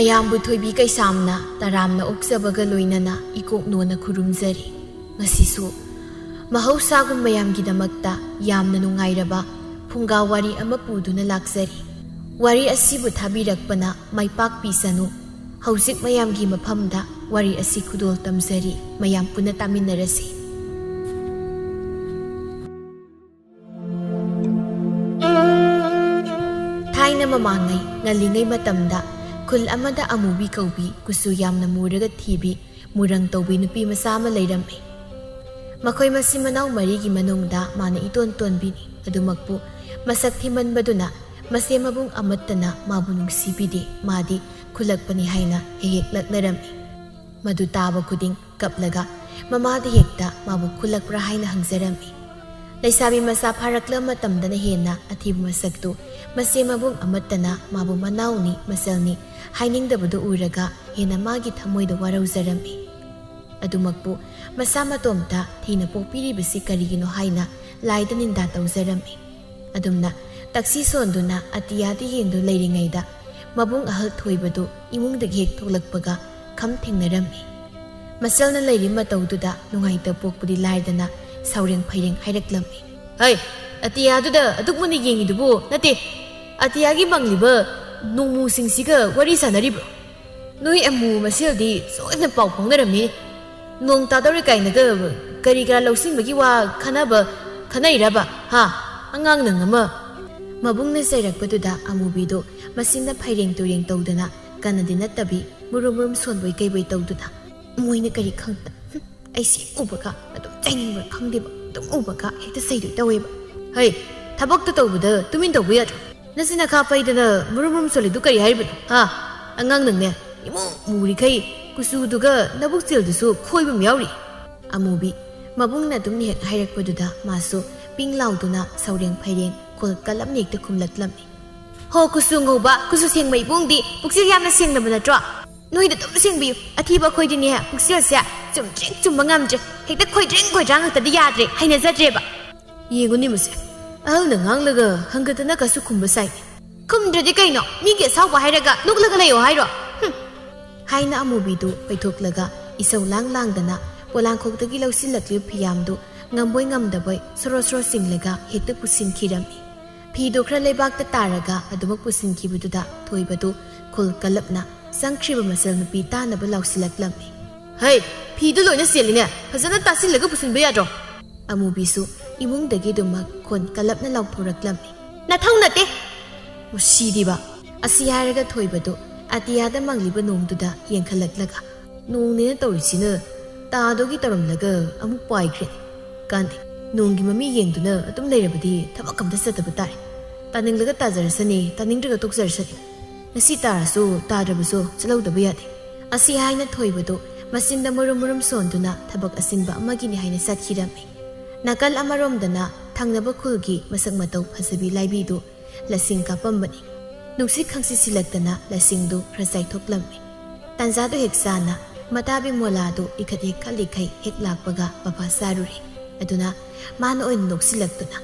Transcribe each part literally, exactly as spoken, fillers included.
ꯃꯌꯥꯝꯕꯨ ꯊꯣꯏꯕꯤ ꯀꯩꯁꯥꯝꯅ ꯇꯔꯥꯝꯅ ꯑꯣꯛꯆꯕꯒ ꯂꯣꯏꯅꯅ ꯏꯀꯣꯛ ꯅꯣꯟꯅ ꯈꯨꯔꯨꯝꯖꯔꯤ꯫ ꯉꯁꯤꯁꯨ ꯃꯍꯧꯁꯥꯒꯨꯝ ꯃꯌꯥꯝꯒꯤꯗꯃꯛꯇ ꯌꯥꯝꯅ ꯅꯨꯡꯉꯥꯏꯔꯕ ꯐꯨꯡꯒꯥ ꯋꯥꯔꯤ ꯑꯃ ꯄꯨꯗꯨꯅ ꯂꯥꯛꯆꯔꯤ꯫ ꯋꯥꯔꯤ ꯑꯁꯤꯕꯨ ꯊꯥꯕꯤꯔꯛꯄꯅ ꯃꯥꯏ ꯄꯥꯛꯄꯤꯁꯅꯨ꯫ ꯍꯧꯖꯤꯛ ꯃꯌꯥꯝꯒꯤ ꯃꯐꯝꯗ ꯋꯥꯔꯤ ꯑꯁꯤ ꯈꯨꯗꯣꯜ ꯇꯝꯖꯔꯤ, ꯃꯌꯥꯝ ꯄꯨꯟꯅ ꯇꯥꯃꯤꯟꯅꯔꯁꯤ꯫ ꯊꯥꯏꯅ ꯃꯃꯥꯡꯉꯩ ꯉꯜꯂꯤꯉꯩ ꯃꯇꯝꯗ ꯈꯨꯜ ꯑꯃꯗ ꯑꯃꯨꯕꯤ ꯀꯧꯕꯤ ꯀꯨꯆꯨ ꯌꯥꯝꯅ ꯃꯨꯔꯒ ꯊꯤꯕꯤ ꯃꯨꯔꯪ ꯇꯧꯕꯤ ꯅꯨꯄꯤ ꯃꯆꯥ ꯑꯃ ꯂꯩꯔꯝꯃꯤ꯫ ꯃꯈꯣꯏ ꯃꯆꯤꯟ ꯃꯅꯥꯎ ꯃꯔꯤꯒꯤ ꯃꯅꯨꯡꯗ ꯃꯥꯅ ꯏꯇꯣꯟ ꯇꯣꯟꯕꯤꯅꯤ꯫ ꯑꯗꯨꯃꯛꯄꯨ ꯃꯁꯛ ꯊꯤꯃꯟꯕꯗꯨꯅ ꯃꯁꯦ ꯃꯕꯨꯡ ꯑꯃꯠꯇꯅ ꯃꯥꯕꯨ ꯅꯨꯡꯁꯤꯕꯤꯗꯦ꯫ ꯃꯥꯗꯤ ꯈꯨꯜꯂꯛꯄꯅꯤ ꯍꯥꯏꯅ ꯍꯦꯛ ꯍꯦꯛ ꯂꯛꯅꯔꯝꯃꯤ꯫ ꯃꯗꯨ ꯇꯥꯕ ꯈꯨꯗꯤꯡ ꯀꯞꯂꯒ ꯃꯃꯥꯗ ꯍꯦꯛꯇ ꯃꯥꯕꯨ ꯈꯨꯜꯂꯛꯄ꯭ꯔꯥ ꯍꯥꯏꯅ ꯍꯪꯖꯔꯝꯃꯤ꯫ ꯂꯩꯁꯥꯕꯤ ꯃꯆꯥ ꯐꯥꯔꯛꯂꯕ ꯃꯇꯝꯗꯅ ꯍꯦꯟꯅ ꯑꯊꯤꯕ ꯃꯁꯛꯇꯨ ꯃꯁꯦ ꯃꯕꯨꯡ ꯑꯃꯠꯇꯅ ꯃꯥꯕꯨ ꯃꯅꯥꯎꯅꯤ, ꯃꯆꯜꯅꯤ ꯍꯥꯏꯅꯤꯡꯗꯕꯗꯨ ꯎꯔꯒ ꯍꯦꯟꯅ ꯃꯥꯒꯤ ꯊꯃꯣꯏꯗ ꯋꯥꯔꯧꯖꯔꯝꯃꯤ꯫ ꯑꯗꯨꯃꯛꯄꯨ ꯃꯁꯥ ꯃꯇꯣꯝꯇ ꯊꯤꯅ ꯄꯣꯛꯄꯤꯔꯤꯕꯁꯤ ꯀꯔꯤꯒꯤꯅꯣ ꯍꯥꯏꯅ ꯂꯥꯏꯗ ꯅꯤꯟꯗꯥ ꯇꯧꯖꯔꯝꯃꯤ꯫ ꯑꯗꯨꯝꯅ ꯇꯛꯁꯤ ꯁꯣꯟꯗꯨꯅ ꯑꯇꯤꯌꯥꯗ ꯌꯦꯡꯗꯨ ꯂꯩꯔꯤꯉꯩꯗ ꯃꯕꯨꯡ ꯑꯍꯜ ꯊꯣꯏꯕꯗꯨ ꯏꯃꯨꯡꯗꯒꯤ ꯍꯦꯛ ꯊꯣꯛꯂꯛꯄꯒ ꯈꯝ ꯊꯦꯡꯅꯔꯝꯃꯤ꯫ ꯃꯆꯜꯅ ꯂꯩꯔꯤ ꯃꯇꯧꯗꯨꯗ ꯅꯨꯡꯉꯥꯏꯇ ꯄꯣꯛꯄꯗꯤ ꯂꯥꯏꯔꯗꯅ ꯁꯥꯎꯔꯦꯡ ꯐꯩꯔꯦꯡ ꯍꯥꯏꯔꯛꯂꯝꯃꯤ꯫ "ꯍꯩ, ꯑꯇꯤꯌꯥꯗꯨꯗ ꯑꯗꯨꯛ ꯃꯨꯟꯅ ꯌꯦꯡꯉꯤꯗꯨꯕꯨ ꯅꯠꯇꯦ, ꯑꯇꯤꯌꯥꯒꯤ ꯃꯪꯂꯤꯕ ꯅꯣꯡꯃꯨꯁꯤꯡꯁꯤꯒ ꯋꯥꯔꯤ ꯁꯥꯟꯅꯔꯤꯕ꯭ꯔꯣ? ꯅꯣꯏ ꯑꯃꯨ ꯃꯁꯦꯜꯗꯤ ꯁꯣꯏꯗꯅ ꯄꯥꯎ ꯐꯥꯎꯅꯔꯝꯃꯤ꯫ ꯅꯣꯡ ꯇꯥꯗꯧꯔꯦ ꯀꯥꯏꯅꯒ ꯀꯔꯤ ꯀꯔꯥ ꯂꯧꯁꯤꯟꯕꯒꯤ ꯋꯥ ꯈꯟꯅꯕ ꯈꯟꯅꯩꯔꯕ? ꯍꯥ? ꯑꯉꯥꯡ ꯅꯪ ꯑꯃ!" ꯃꯕꯨꯡꯅ ꯆꯩꯔꯛꯄꯗꯨꯗ ꯑꯃꯨꯕꯤꯗꯨ ꯃꯆꯤꯟꯅ ꯐꯩꯔꯦꯡ ꯇꯨꯔꯦꯡ ꯇꯧꯗꯅ ꯀꯟꯅꯗꯤ ꯅꯠꯇꯕꯤ ꯃꯨꯔꯨꯝ ꯃꯨꯔꯨꯝ ꯁꯣꯟꯕꯣꯏ ꯀꯩꯕꯣꯏ ꯇꯧꯗꯨꯅ, "ꯃꯣꯏꯅ ꯀꯔꯤ ꯈꯪꯗ? ꯍꯨꯝ, ꯑꯩ ꯁꯤ ꯎꯕꯒ ꯑꯗꯨꯝ ꯆꯩꯅꯤꯡꯕ꯭ꯔꯥ ꯈꯪꯗꯦꯕ, ꯑꯗꯨꯝ ꯎꯕꯒ ꯍꯦꯛꯇ ꯆꯩꯗꯣꯏ ꯇꯧꯋꯦꯕ꯫ ꯍꯩ, ꯊꯕꯛꯇ ꯇꯧꯕꯗ ꯇꯨꯃꯤꯟ ꯇꯧꯕ ꯌꯥꯗ꯭ꯔꯣ? ꯅꯆꯤꯟ ꯅꯈꯥ ꯄꯩꯗꯅ ꯃꯨꯔꯨꯝ ꯃꯨꯔꯨꯝ ꯁꯣꯜꯂꯤꯗꯨ ꯀꯔꯤ ꯍꯥꯏꯔꯤꯕꯅꯣ? ꯍꯥ? ꯑꯉꯥꯡ ꯅꯪꯅꯦ, ꯏꯃꯨ ꯃꯨꯔꯤꯈꯩ ꯀꯨꯆꯨꯗꯨꯒ ꯅꯕꯨꯛ ꯆꯦꯜꯗꯨꯁꯨ ꯈꯣꯏꯕ ꯑꯃ ꯌꯥꯎꯔꯤ꯫" ꯑꯃꯨꯕꯤ ꯃꯕꯨꯡꯅ ꯑꯗꯨꯝ ꯍꯦꯛ ꯍꯥꯏꯔꯛꯄꯗꯨꯗ ꯃꯥꯁꯨ ꯄꯤꯡ ꯂꯥꯎꯗꯨꯅ ꯁꯧꯔꯦꯡ ꯐꯩꯔꯦꯡ ꯈꯣꯜ ꯀꯜꯂꯝꯅ ꯍꯦꯛꯇ ꯈꯨꯝꯂꯛꯂꯝꯃꯤ꯫ "ꯍꯣ, ꯀꯨꯆꯨ ꯉꯧꯕ, ꯀꯨꯆꯨ ꯁꯦꯡꯕ ꯏꯕꯨꯡꯗꯤ ꯄꯨꯛꯆꯦꯜ ꯌꯥꯝꯅ ꯁꯦꯡꯂꯕ ꯅꯠꯇ꯭ꯔꯣ? ꯅꯣꯏꯗ ꯑꯗꯨꯝ ꯁꯦꯡꯕꯤꯌꯨ꯫ ꯑꯊꯤꯕ ꯑꯩꯈꯣꯏꯗꯤꯅꯦ, ꯄꯨꯛꯆꯦꯜꯁꯦ ꯆꯨꯝꯗ꯭ꯔꯤꯡ ꯆꯨꯝꯕ ꯉꯝꯗ꯭ꯔꯦ꯫ ꯍꯦꯛꯇ ꯈꯣꯏꯗ꯭ꯔꯤꯡ ꯈꯣꯏꯗ꯭ꯔꯥꯡ ꯉꯥꯛꯇꯗꯤ ꯌꯥꯗ꯭ꯔꯦ, ꯍꯩꯅꯖꯗ꯭ꯔꯦꯕ꯫" ꯌꯦꯡꯉꯨꯅꯦ ꯃꯁꯦ, ꯑꯍꯜꯅ ꯉꯥꯡꯂꯒ ꯍꯪꯒꯗꯅ ꯀꯁꯨ ꯈꯨꯝꯕ ꯁꯥꯏ꯫ "ꯈꯨꯝꯗ꯭ꯔꯗꯤ ꯀꯩꯅꯣ? ꯃꯤꯒꯤ ꯑꯁꯥꯎꯕ ꯍꯥꯏꯔꯒ ꯅꯣꯛꯂꯒ ꯂꯩꯌꯣ ꯍꯥꯏꯔꯣ? ꯍꯥꯏꯅ ꯑꯃꯨꯕꯤꯗꯨ ꯄꯩꯊꯣꯛꯂꯒ ꯏꯁꯧ ꯂꯥꯡ ꯂꯥꯡꯗꯅ ꯄꯣꯂꯥꯡꯈꯣꯛꯇꯒꯤ ꯂꯧꯁꯤꯜꯂꯛꯂꯤꯕ ꯐꯤꯌꯥꯝꯗꯨ ꯉꯝꯕꯣꯏ ꯉꯝꯗꯕꯣꯏ ꯁꯣꯔꯣ ꯁꯣꯔꯣ ꯆꯤꯡꯂꯒ ꯍꯦꯛꯇ ꯄꯨꯁꯤꯟꯈꯤꯔꯝꯃꯤ꯫ ꯐꯤꯗꯨ ꯈꯔ ꯂꯩꯕꯥꯛꯇ ꯇꯥꯔꯒ ꯑꯗꯨꯃꯛ ꯄꯨꯁꯤꯟꯈꯤꯕꯗꯨꯗ ꯊꯣꯏꯕꯗꯨ ꯈꯨꯜ ꯀꯜꯂꯞꯅ ꯆꯪꯈ꯭ꯔꯤꯕ ꯃꯆꯜ ꯅꯨꯄꯤ ꯇꯥꯅꯕ ꯂꯥꯎꯁꯤꯜꯂꯛꯂꯝꯃꯤ꯫ "ꯍꯩ, ꯐꯤꯗꯨ ꯂꯣꯏꯅ ꯆꯦꯜꯂꯤꯅꯦ, ꯐꯖꯅ ꯇꯥꯁꯤꯜꯂꯒ ꯄꯨꯁꯤꯟꯕ ꯌꯥꯗ꯭ꯔꯣ?" ꯑꯃꯨꯕꯤꯁꯨ ꯏꯃꯨꯡꯗꯒꯤ ꯑꯗꯨꯃꯛ ꯈꯣꯟ ꯀꯜꯂꯞꯅ ꯂꯥꯎꯊꯣꯔꯛꯂꯝꯃꯤ꯫ "ꯅꯊꯧ ꯅꯠꯇꯦ!" ꯃꯁꯤꯗꯤꯕ꯫ ꯑꯁꯤ ꯍꯥꯏꯔꯒ ꯊꯣꯏꯕꯗꯨ ꯑꯇꯤꯌꯥꯗ ꯃꯪꯂꯤꯕ ꯅꯣꯡꯗꯨꯗ ꯌꯦꯡꯈꯠꯂꯛꯂꯒ, "ꯅꯣꯡꯅꯦꯅ ꯇꯧꯔꯤꯁꯤꯅ ꯇꯥꯗꯣꯒꯤ ꯇꯧꯔꯝꯂꯒ ꯑꯃꯨꯛ ꯄꯥꯏꯈ꯭ꯔꯦ꯫ ꯀꯥꯟꯗꯦ, ꯅꯣꯡꯒꯤ ꯃꯃꯤ ꯌꯦꯡꯗꯨꯅ ꯑꯗꯨꯝ ꯂꯩꯔꯕꯗꯤ ꯊꯕꯛ ꯑꯝꯇ ꯆꯠꯇꯕ ꯇꯥꯔꯦ꯫ ꯇꯥꯅꯤꯡꯂꯒ ꯇꯥꯖꯔꯁꯅꯤ, ꯇꯥꯅꯤꯡꯗ꯭ꯔꯒ ꯇꯣꯛꯆꯔꯁꯅꯤ꯫ ꯉꯁꯤ ꯇꯥꯔꯁꯨ ꯇꯥꯗ꯭ꯔꯕꯁꯨ ꯆꯠꯍꯧꯗꯕ ꯌꯥꯗꯦ"꯫ ꯑꯁꯤ ꯍꯥꯏꯅ ꯊꯣꯏꯕꯗꯨ ꯃꯆꯤꯟꯗ ꯃꯨꯔꯨꯝ ꯃꯨꯔꯨꯝ ꯁꯣꯟꯗꯨꯅ ꯊꯕꯛ ꯑꯆꯤꯟꯕ ꯑꯃꯒꯤꯅꯤ ꯍꯥꯏꯅ ꯆꯠꯈꯤꯔꯝꯃꯤ꯫ ꯅꯥꯀꯜ ꯑꯃꯔꯣꯝꯗꯅ ꯊꯪꯅꯕ ꯈꯨꯜꯒꯤ ꯃꯁꯛ ꯃꯇꯧ ꯐꯖꯕꯤ ꯂꯥꯏꯕꯤꯗꯨ ꯂꯁꯤꯡ ꯀꯥꯞꯄꯝꯕꯅꯤ꯫ ꯅꯨꯡꯁꯤꯠ ꯈꯪꯁꯤꯠ ꯁꯤꯜꯂꯛꯇꯅ ꯂꯁꯤꯡꯗꯨ ꯈꯔ ꯆꯥꯏꯊꯣꯛꯂꯝꯃꯤ꯫ ꯇꯥꯟꯖꯥꯗꯨ ꯍꯦꯛ ꯆꯥꯅ ꯃꯇꯥ ꯕꯤꯃꯣꯂꯥꯗꯨ ꯏꯈꯠ ꯍꯦꯛ ꯈꯠꯂꯤꯈꯩ ꯍꯦꯛ ꯂꯥꯛꯄꯒ ꯃꯄꯥ ꯆꯥꯔꯨꯔꯦ꯫ ꯑꯗꯨꯅ ꯃꯥꯅ ꯑꯣꯏꯅ ꯅꯣꯛꯁꯤꯜꯂꯛꯇꯨꯅ,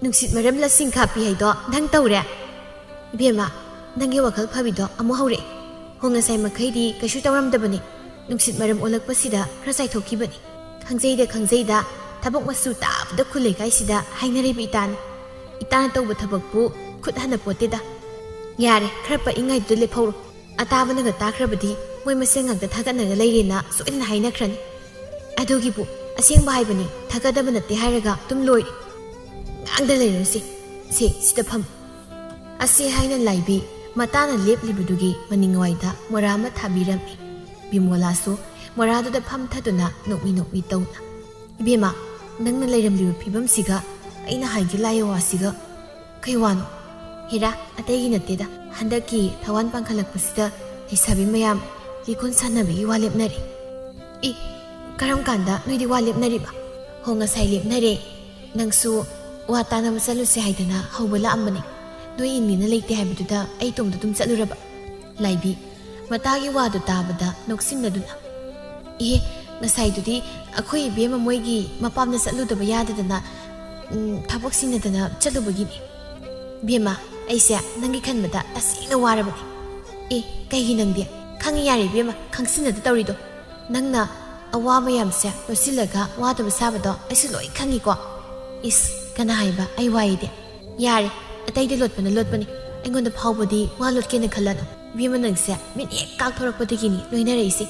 "ꯅꯨꯡꯁꯤꯠ ꯃꯔꯝ ꯂꯁꯤꯡ ꯈꯥꯞꯄꯤ ꯍꯥꯏꯗꯣ ꯅꯪ ꯇꯧꯔꯦ? ꯏꯕꯦꯝꯃ, ꯅꯪꯒꯤ ꯋꯥꯈꯜ ꯐꯕꯤꯗꯣ ꯑꯃꯨꯛ ꯍꯧꯔꯛꯑꯦ꯫ ꯍꯣ, ꯉꯁꯥꯏ ꯃꯈꯩꯗꯤ ꯀꯩꯁꯨ ꯇꯧꯔꯝꯗꯕꯅꯤ꯫ ꯅꯨꯡꯁꯤꯠ ꯃꯔꯝ ꯑꯣꯜꯂꯛꯄꯁꯤꯗ ꯈꯔ ꯆꯥꯏꯊꯣꯛꯈꯤꯕꯅꯤ꯫ ꯈꯪꯖꯩꯗ ꯈꯪꯖꯩꯗ, ꯊꯕꯛ ꯃꯆꯨ ꯇꯥꯕꯗ ꯈꯨꯜ ꯂꯩꯀꯥꯏꯁꯤꯗ ꯍꯥꯏꯅꯔꯤꯕ ꯏꯇꯥꯅꯤ꯫ ꯏꯇꯥꯅ ꯇꯧꯕ ꯊꯕꯛꯄꯨ ꯈꯨꯠ ꯍꯟꯅ ꯄꯣꯠꯇꯦꯗ꯫ ꯌꯥꯔꯦ, ꯈꯔ ꯄꯛꯏꯉꯥꯏꯗꯨꯗ ꯂꯦꯞꯍꯧꯔꯣ꯫ ꯑꯇꯥꯕꯅꯒ ꯇꯥꯈ꯭ꯔꯕꯗꯤ ꯃꯣꯏ ꯃꯁꯦꯟ ꯉꯥꯛꯇ ꯊꯥꯒꯠꯅꯔ ꯂꯩꯔꯦꯅ ꯁꯣꯏꯗꯅ ꯍꯥꯏꯅꯈ꯭ꯔꯅꯤ꯫ ꯑꯗꯨꯒꯤꯕꯨ ꯑꯁꯦꯡꯕ ꯍꯥꯏꯕꯅꯤ, ꯊꯥꯒꯠꯇꯕ ꯅꯠꯇꯦ ꯍꯥꯏꯔꯒ ꯑꯗꯨꯝ ꯂꯣꯏꯔꯦ꯫ ꯉꯥꯡꯗ ꯂꯩꯔꯅꯨꯁꯦ꯫ ꯁꯦ, ꯁꯤꯗ ꯐꯝ"꯫ ꯑꯁꯤ ꯍꯥꯏꯅ ꯂꯥꯏꯕꯤ ꯃꯇꯥꯅ ꯂꯦꯞꯂꯤꯕꯗꯨꯒꯤ ꯃꯅꯤꯡꯋꯥꯏꯗ ꯃꯣꯔꯥ ꯑꯃ ꯊꯥꯕꯤꯔꯝꯃꯤ꯫ ꯕꯤꯃꯣꯂꯥꯁꯨ ꯃꯣꯔꯥꯗꯨꯗ ꯐꯝꯊꯗꯨꯅ ꯅꯣꯛꯃꯤ ꯅꯣꯛꯃꯤ ꯇꯧꯅ, "ꯏꯕꯦꯝꯃ, ꯅꯪꯅ ꯂꯩꯔꯝꯂꯤꯕ ꯐꯤꯕꯝꯁꯤꯒ ꯑꯩꯅ ꯍꯥꯏꯒꯦ ꯂꯥꯏꯌꯦ ꯋꯥꯁꯤꯒ"꯫ "ꯀꯩ ꯋꯥꯅꯣ?" "ꯍꯦꯔꯥ, ꯑꯇꯩꯒꯤ ꯅꯠꯇꯦꯗ, ꯍꯟꯗꯛꯀꯤ ꯊꯋꯥꯟ ꯄꯥꯡꯈꯠꯂꯛꯄꯁꯤꯗ ꯂꯩꯁꯥꯕꯤ ꯃꯌꯥꯝ ꯂꯤꯀꯣꯟ ꯁꯥꯟꯅꯕꯒꯤ ꯋꯥ ꯂꯦꯞꯅꯔꯦ"꯫ "ꯏ, ꯀꯔꯝ ꯀꯥꯟꯗ ꯅꯣꯏꯗꯤ ꯋꯥ ꯂꯦꯞꯅꯔꯤꯕ?" "ꯍꯣ, ꯉꯁꯥꯏ ꯂꯦꯞꯅꯔꯦ꯫ ꯅꯪꯁꯨ ꯋꯥ ꯇꯥꯅꯕ ꯆꯠꯂꯨꯁꯦ ꯍꯥꯏꯗꯅ ꯍꯧꯕ ꯂꯥꯛꯑꯝꯕꯅꯦ꯫ ꯅꯣꯏ ꯏꯟꯒꯦꯅ ꯂꯩꯇꯦ ꯍꯥꯏꯕꯗꯨꯗ ꯑꯩ ꯏꯇꯣꯝꯗ ꯑꯗꯨꯝ ꯆꯠꯂꯨꯔꯕ"꯫ ꯂꯥꯏꯕꯤ ꯃꯇꯥꯒꯤ ꯋꯥꯗꯨ ꯇꯥꯕꯗ ꯅꯣꯛꯁꯤꯟꯅꯗꯨꯅ, "ꯏꯍꯦ, ꯉꯁꯥꯏꯗꯨꯗꯤ ꯑꯩꯈꯣꯏ ꯏꯕꯦꯝꯃ ꯃꯣꯏꯒꯤ ꯃꯄꯥꯝꯗ ꯆꯠꯂꯨꯗꯕ ꯌꯥꯗꯗꯅ, ꯎꯝ, ꯊꯕꯛ ꯁꯤꯟꯅꯗꯅ ꯆꯠꯂꯨꯕꯒꯤꯅꯤ"꯫ "ꯏꯕꯦꯝꯃ, ꯑꯩꯁꯦ ꯅꯪꯒꯤ ꯈꯟꯕꯗ ꯇꯁꯦꯡꯅ ꯋꯥꯔꯕꯅꯤ"꯫ "ꯑꯦ, ꯀꯩꯒꯤ ꯅꯪꯗꯤ?" ꯈꯪꯉꯤ, ꯌꯥꯔꯦ ꯏꯕꯦꯝꯃ, ꯈꯪꯁꯤꯟꯅꯗ ꯇꯧꯔꯤꯗꯣ꯫ ꯅꯪꯅ ꯑꯋꯥ ꯃꯌꯥꯝꯁꯦ ꯂꯣꯠꯁꯤꯜꯂꯒ ꯋꯥꯗꯕ ꯁꯥꯕꯗꯣ ꯑꯩꯁꯨ ꯂꯣꯏ ꯈꯪꯉꯤꯀꯣ꯫ ꯏꯁ, ꯀꯅꯥ ꯍꯥꯏꯕ ꯑꯩ ꯋꯥꯏꯗꯤ? ꯌꯥꯔꯦ, ꯑꯇꯩꯗꯤ ꯂꯣꯠꯄꯅ ꯂꯣꯠꯄꯅꯤ, ꯑꯩꯉꯣꯟꯗ ꯐꯥꯎꯕꯗꯤ ꯋꯥ ꯂꯣꯠꯀꯦꯅ ꯈꯜꯂꯅꯨ꯫ ꯏꯕꯦꯝꯃ, ꯅꯪꯁꯦ ꯃꯤꯠ ꯍꯦꯛ ꯀꯥꯛꯊꯣꯔꯛꯄꯗꯒꯤꯅꯤ ꯂꯣꯏꯅꯔꯛꯏꯁꯦ꯫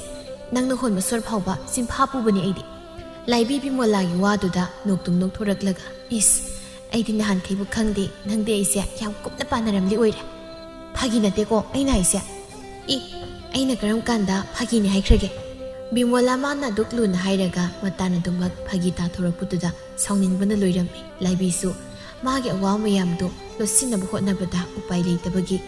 ꯅꯪꯅ ꯍꯣꯟꯕ ꯁꯣꯔ ꯐꯥꯎꯕ ꯆꯤꯟꯐꯥ ꯄꯨꯕꯅꯤ ꯑꯩꯗꯤ꯫ ꯂꯥꯏꯕꯤ ꯕꯤꯃꯣꯂꯥꯒꯤ ꯋꯥꯗꯨꯗ ꯅꯣꯛꯇꯨꯝ ꯅꯣꯛꯊꯣꯔꯛꯂꯒ, ꯏꯁ, ꯑꯩꯗꯤ ꯅꯍꯥꯟꯈꯩꯕꯨ ꯈꯪꯗꯦ, ꯅꯪꯗꯤ ꯑꯩꯁꯦ ꯌꯥꯝ ꯀꯨꯞꯅ ꯄꯥꯟꯅꯔꯝꯂꯤ ꯑꯣꯏꯔꯦ꯫ ꯐꯥꯒꯤ ꯅꯠꯇꯦꯀꯣ ꯑꯩꯅ ꯍꯥꯏꯁꯦ꯫ ꯏ, ꯑꯩꯅ ꯀꯔꯝ ꯀꯥꯟꯗ ꯐꯥꯒꯤꯅꯤ ꯍꯥꯏꯈ꯭ꯔꯒꯦ? ꯕꯤꯃꯣꯂꯥ ꯃꯥꯅ ꯑꯗꯨꯛ ꯂꯨꯅ ꯍꯥꯏꯔꯒ ꯃꯇꯥꯅ ꯑꯗꯨꯃꯛ ꯐꯥꯒꯤ ꯇꯥꯊꯣꯔꯛꯄꯗꯨꯗ ꯁꯥꯎꯅꯤꯡꯕꯅ ꯂꯣꯏꯔꯝꯃꯤ꯫ ꯂꯥꯏꯕꯤꯁꯨ ꯃꯥꯒꯤ ꯑꯋꯥꯕ ꯃꯌꯥꯝꯗꯨ ꯂꯣꯠꯁꯤꯟꯅꯕ ꯍꯣꯠꯅꯕꯗ ꯎꯄꯥꯏ ꯂꯩꯇꯕꯒꯤ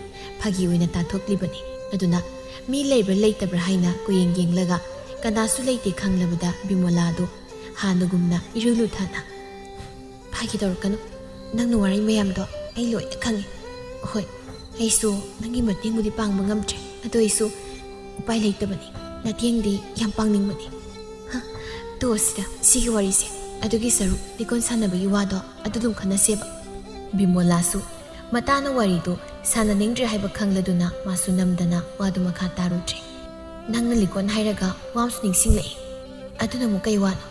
ꯐꯥꯒꯤ ꯑꯣꯏꯅ ꯇꯥꯊꯣꯛꯂꯤꯕꯅꯤ꯫ ꯑꯗꯨꯅ ꯃꯤ ꯂꯩꯕ꯭ꯔꯥ ꯂꯩꯇꯕ꯭ꯔꯥ ꯍꯥꯏꯅ ꯀꯣꯏꯌꯦꯡ ꯌꯦꯡꯂꯒ ꯀꯅꯥꯁꯨ ꯂꯩꯇꯦ ꯈꯪꯂꯕꯗ ꯕꯤꯃꯣꯂꯥꯗꯨ ꯍꯥꯟꯅꯒꯨꯝꯅ ꯏꯔꯨ ꯂꯨꯊꯅ, "ꯐꯥꯒꯤ ꯇꯧꯔꯛꯀꯅꯨ꯫ ꯅꯪꯅ ꯋꯥꯔꯤ ꯃꯌꯥꯝꯗꯣ ꯑꯩ ꯂꯣꯏꯅ ꯈꯪꯉꯤ꯫ ꯍꯣꯏ, ꯑꯩꯁꯨ ꯅꯪꯒꯤ ꯃꯇꯦꯡꯕꯨꯗꯤ ꯄꯥꯡꯕ ꯉꯝꯗ꯭ꯔꯦ, ꯑꯗꯨ ꯑꯣꯏꯁꯨ ꯎꯄꯥꯏ ꯂꯩꯇꯕꯅꯤ꯫ ꯅꯇꯦꯡꯗꯤ ꯌꯥꯝ ꯄꯥꯡꯅꯤꯡꯕꯅꯤ꯫ ꯍ, ꯇꯣꯛꯑꯁꯤꯗ ꯁꯤꯒꯤ ꯋꯥꯔꯤꯁꯦ꯫ ꯑꯗꯨꯒꯤ ꯁꯔꯨꯛ ꯂꯤꯀꯣꯟ ꯁꯥꯟꯅꯕꯒꯤ ꯋꯥꯗꯣ ꯑꯗꯨ ꯑꯗꯨꯝ ꯈꯟꯅꯁꯦꯕ꯫" ꯕꯤꯃꯣꯂꯥꯁꯨ ꯃꯇꯥꯅ ꯋꯥꯔꯤꯗꯨ ꯁꯥꯟꯅꯅꯤꯡꯗ꯭ꯔꯦ ꯍꯥꯏꯕ ꯈꯪꯂꯗꯨꯅ ꯃꯥꯁꯨ ꯅꯝꯗꯅ ꯋꯥꯗꯨ ꯃꯈꯥ ꯇꯥꯔꯨꯗ꯭ꯔꯦ꯫ "ꯅꯪꯅ ꯂꯤꯀꯣꯟ ꯍꯥꯏꯔꯒ ꯋꯥ ꯑꯃꯁꯨ ꯅꯤꯡꯁꯤꯡꯂꯛꯑꯦ꯫ ꯑꯗꯨꯅ ꯑꯃꯨꯛ ꯀꯩ ꯋꯥꯅꯣ?"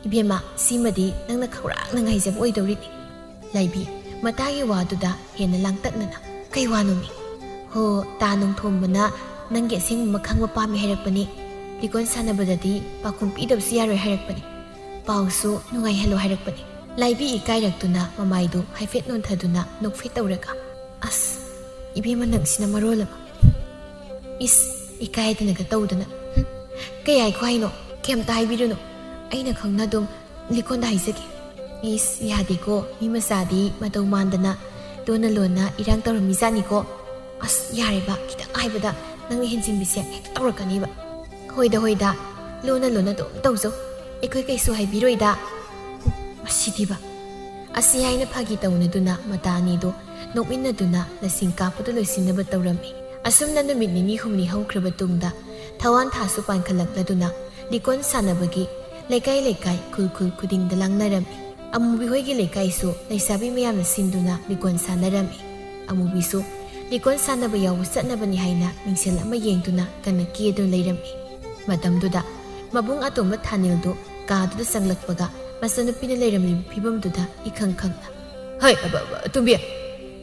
"ꯏꯕꯦꯝꯃ, ꯁꯤꯃꯗꯤ ꯅꯪꯅ ꯈꯧꯔꯥꯡꯅ ꯉꯥꯏꯖꯕ ꯑꯣꯏꯗꯧꯔꯤꯅꯤ꯫" ꯂꯥꯏꯕꯤ ꯃꯇꯥꯒꯤ ꯋꯥꯗꯨꯗ ꯍꯦꯟꯅ ꯂꯥꯡꯇꯛꯅꯅ, "ꯀꯩ ꯋꯥꯅꯣꯃꯤ?" "ꯍꯣ, ꯇꯥ ꯅꯣꯡꯊꯣꯝꯕꯅ ꯅꯪꯒꯤ ꯑꯁꯦꯡꯕ ꯈꯪꯕ ꯄꯥꯝꯃꯤ ꯍꯥꯏꯔꯛꯄꯅꯤ꯫ ꯂꯤꯀꯣꯟ ꯁꯥꯟꯅꯕꯗꯗꯤ ꯄꯥꯎꯈꯨꯝ ꯄꯤꯗꯕꯁꯨ ꯌꯥꯔꯣꯏ ꯍꯥꯏꯔꯛꯄꯅꯤ꯫ ꯄꯥꯎꯁꯨ ꯅꯨꯡꯉꯥꯏꯍꯜꯂꯣ ꯍꯥꯏꯔꯛꯄꯅꯤ꯫" ꯂꯥꯏꯕꯤ ꯏꯀꯥꯏꯔꯛꯇꯨꯅ ꯃꯃꯥꯏꯗꯨ ꯍꯥꯏꯐꯦꯠ ꯅꯣꯟꯊꯗꯨꯅ ꯅꯣꯛꯐꯦꯠ ꯇꯧꯔꯒ, "ꯑꯁ, ꯏꯕꯦꯝꯃ ꯅꯪꯁꯤꯅ ꯃꯔꯣꯜ ꯑꯃ꯫ ꯏꯁ, ꯏꯀꯥꯏꯗꯅꯒ ꯇꯧꯗꯅ꯫ ꯍꯨꯝ, ꯀꯩ ꯍꯥꯏꯈꯣ ꯍꯥꯏꯅꯣ? ꯀꯩꯝꯇ ꯍꯥꯏꯕꯤꯔꯨꯅꯨ꯫ ꯑꯩꯅ ꯈꯪꯅ ꯑꯗꯨꯝ ꯂꯤꯀꯣꯟꯗ ꯍꯥꯏꯖꯒꯦ꯫" "ꯏꯁ, ꯌꯥꯗꯦꯀꯣ, ꯃꯤ ꯃꯆꯥꯗꯤ ꯃꯇꯧ ꯃꯥꯟꯗꯅ ꯂꯣꯟꯅ ꯂꯣꯟꯅ ꯏꯔꯥꯡ ꯇꯧꯔꯝꯃꯤꯖꯥꯠꯅꯤꯀꯣ꯫ ꯑꯁ, ꯌꯥꯔꯦꯕ, ꯈꯤꯇꯪ ꯍꯥꯏꯕꯗ ꯅꯪꯅ ꯍꯦꯟꯖꯤꯟꯕꯤꯁꯦ ꯍꯦꯛꯇ ꯇꯧꯔꯛꯀꯅꯤꯕ꯫" "ꯍꯣꯏꯗ, ꯍꯣꯏꯗ, ꯂꯣꯟꯅ ꯂꯣꯟꯅ ꯑꯗꯨꯝ ꯇꯧꯖꯧ, ꯑꯩꯈꯣꯏ ꯀꯩꯁꯨ ꯍꯥꯏꯕꯤꯔꯣꯏꯗ꯫" ꯍꯨꯝ, ꯃꯁꯤꯗꯤꯕ꯫ ꯑꯁꯤ ꯍꯥꯏꯅ ꯐꯥꯒꯤ ꯇꯧꯅꯗꯨꯅ ꯃꯇꯥ ꯑꯅꯤꯗꯨ ꯅꯣꯛꯃꯤꯟꯅꯗꯨꯅ ꯂꯁꯤꯡ ꯀꯥꯞꯄꯗꯨ ꯂꯣꯏꯁꯤꯟꯅꯕ ꯇꯧꯔꯝꯃꯤ꯫ ꯑꯁꯨꯝꯅ ꯅꯨꯃꯤꯠ ꯅꯤꯅꯤ ꯍꯨꯝꯅꯤ ꯍꯧꯈ꯭ꯔꯕ ꯇꯨꯡꯗ ꯊꯋꯥꯟ ꯊꯥꯁꯨ ꯄꯥꯟꯈꯠꯂꯛꯂꯗꯨꯅ ꯂꯤꯀꯣꯟ ꯁꯥꯟꯅꯕꯒꯤ ꯂꯩꯀꯥꯏ ꯂꯩꯀꯥꯏ, ꯈꯨꯜ ꯈꯨꯜ ꯈꯨꯗꯤꯡꯗ ꯂꯥꯡꯅꯔꯝꯃꯤ꯫ ꯑꯃꯨꯕꯤ ꯍꯣꯏꯒꯤ ꯂꯩꯀꯥꯏꯁꯨ ꯂꯩꯁꯥꯕꯤ ꯃꯌꯥꯝꯅ ꯁꯤꯟꯗꯨꯅ ꯂꯤꯀꯣꯟ ꯁꯥꯟꯅꯔꯝꯃꯤ꯫ ꯑꯃꯨꯕꯤꯁꯨ ꯂꯤꯀꯣꯟ ꯁꯥꯟꯅꯕ ꯌꯥꯎꯕ ꯆꯠꯅꯕꯅꯤ ꯍꯥꯏꯅ ꯃꯤꯡꯁꯦꯜ ꯑꯃ ꯌꯦꯡꯗꯨꯅ ꯀꯟꯅ ꯀꯦꯗꯨꯅ ꯂꯩꯔꯝꯃꯤ꯫ ꯃꯇꯝꯗꯨꯗ ꯃꯕꯨꯡ ꯑꯇꯣꯝꯕ ꯊꯥꯅꯤꯜꯗꯨ ꯀꯥꯗꯨꯗ ꯆꯪꯂꯛꯄꯒ ꯃꯆꯟꯅꯨꯄꯤꯅ ꯂꯩꯔꯝꯂꯤꯕ ꯐꯤꯕꯝꯗꯨꯗ ꯏꯈꯪ ꯈꯪꯅ, "ꯍꯩ, ꯑꯕ, ꯑꯕ, ꯑꯇꯣꯝꯕꯤ,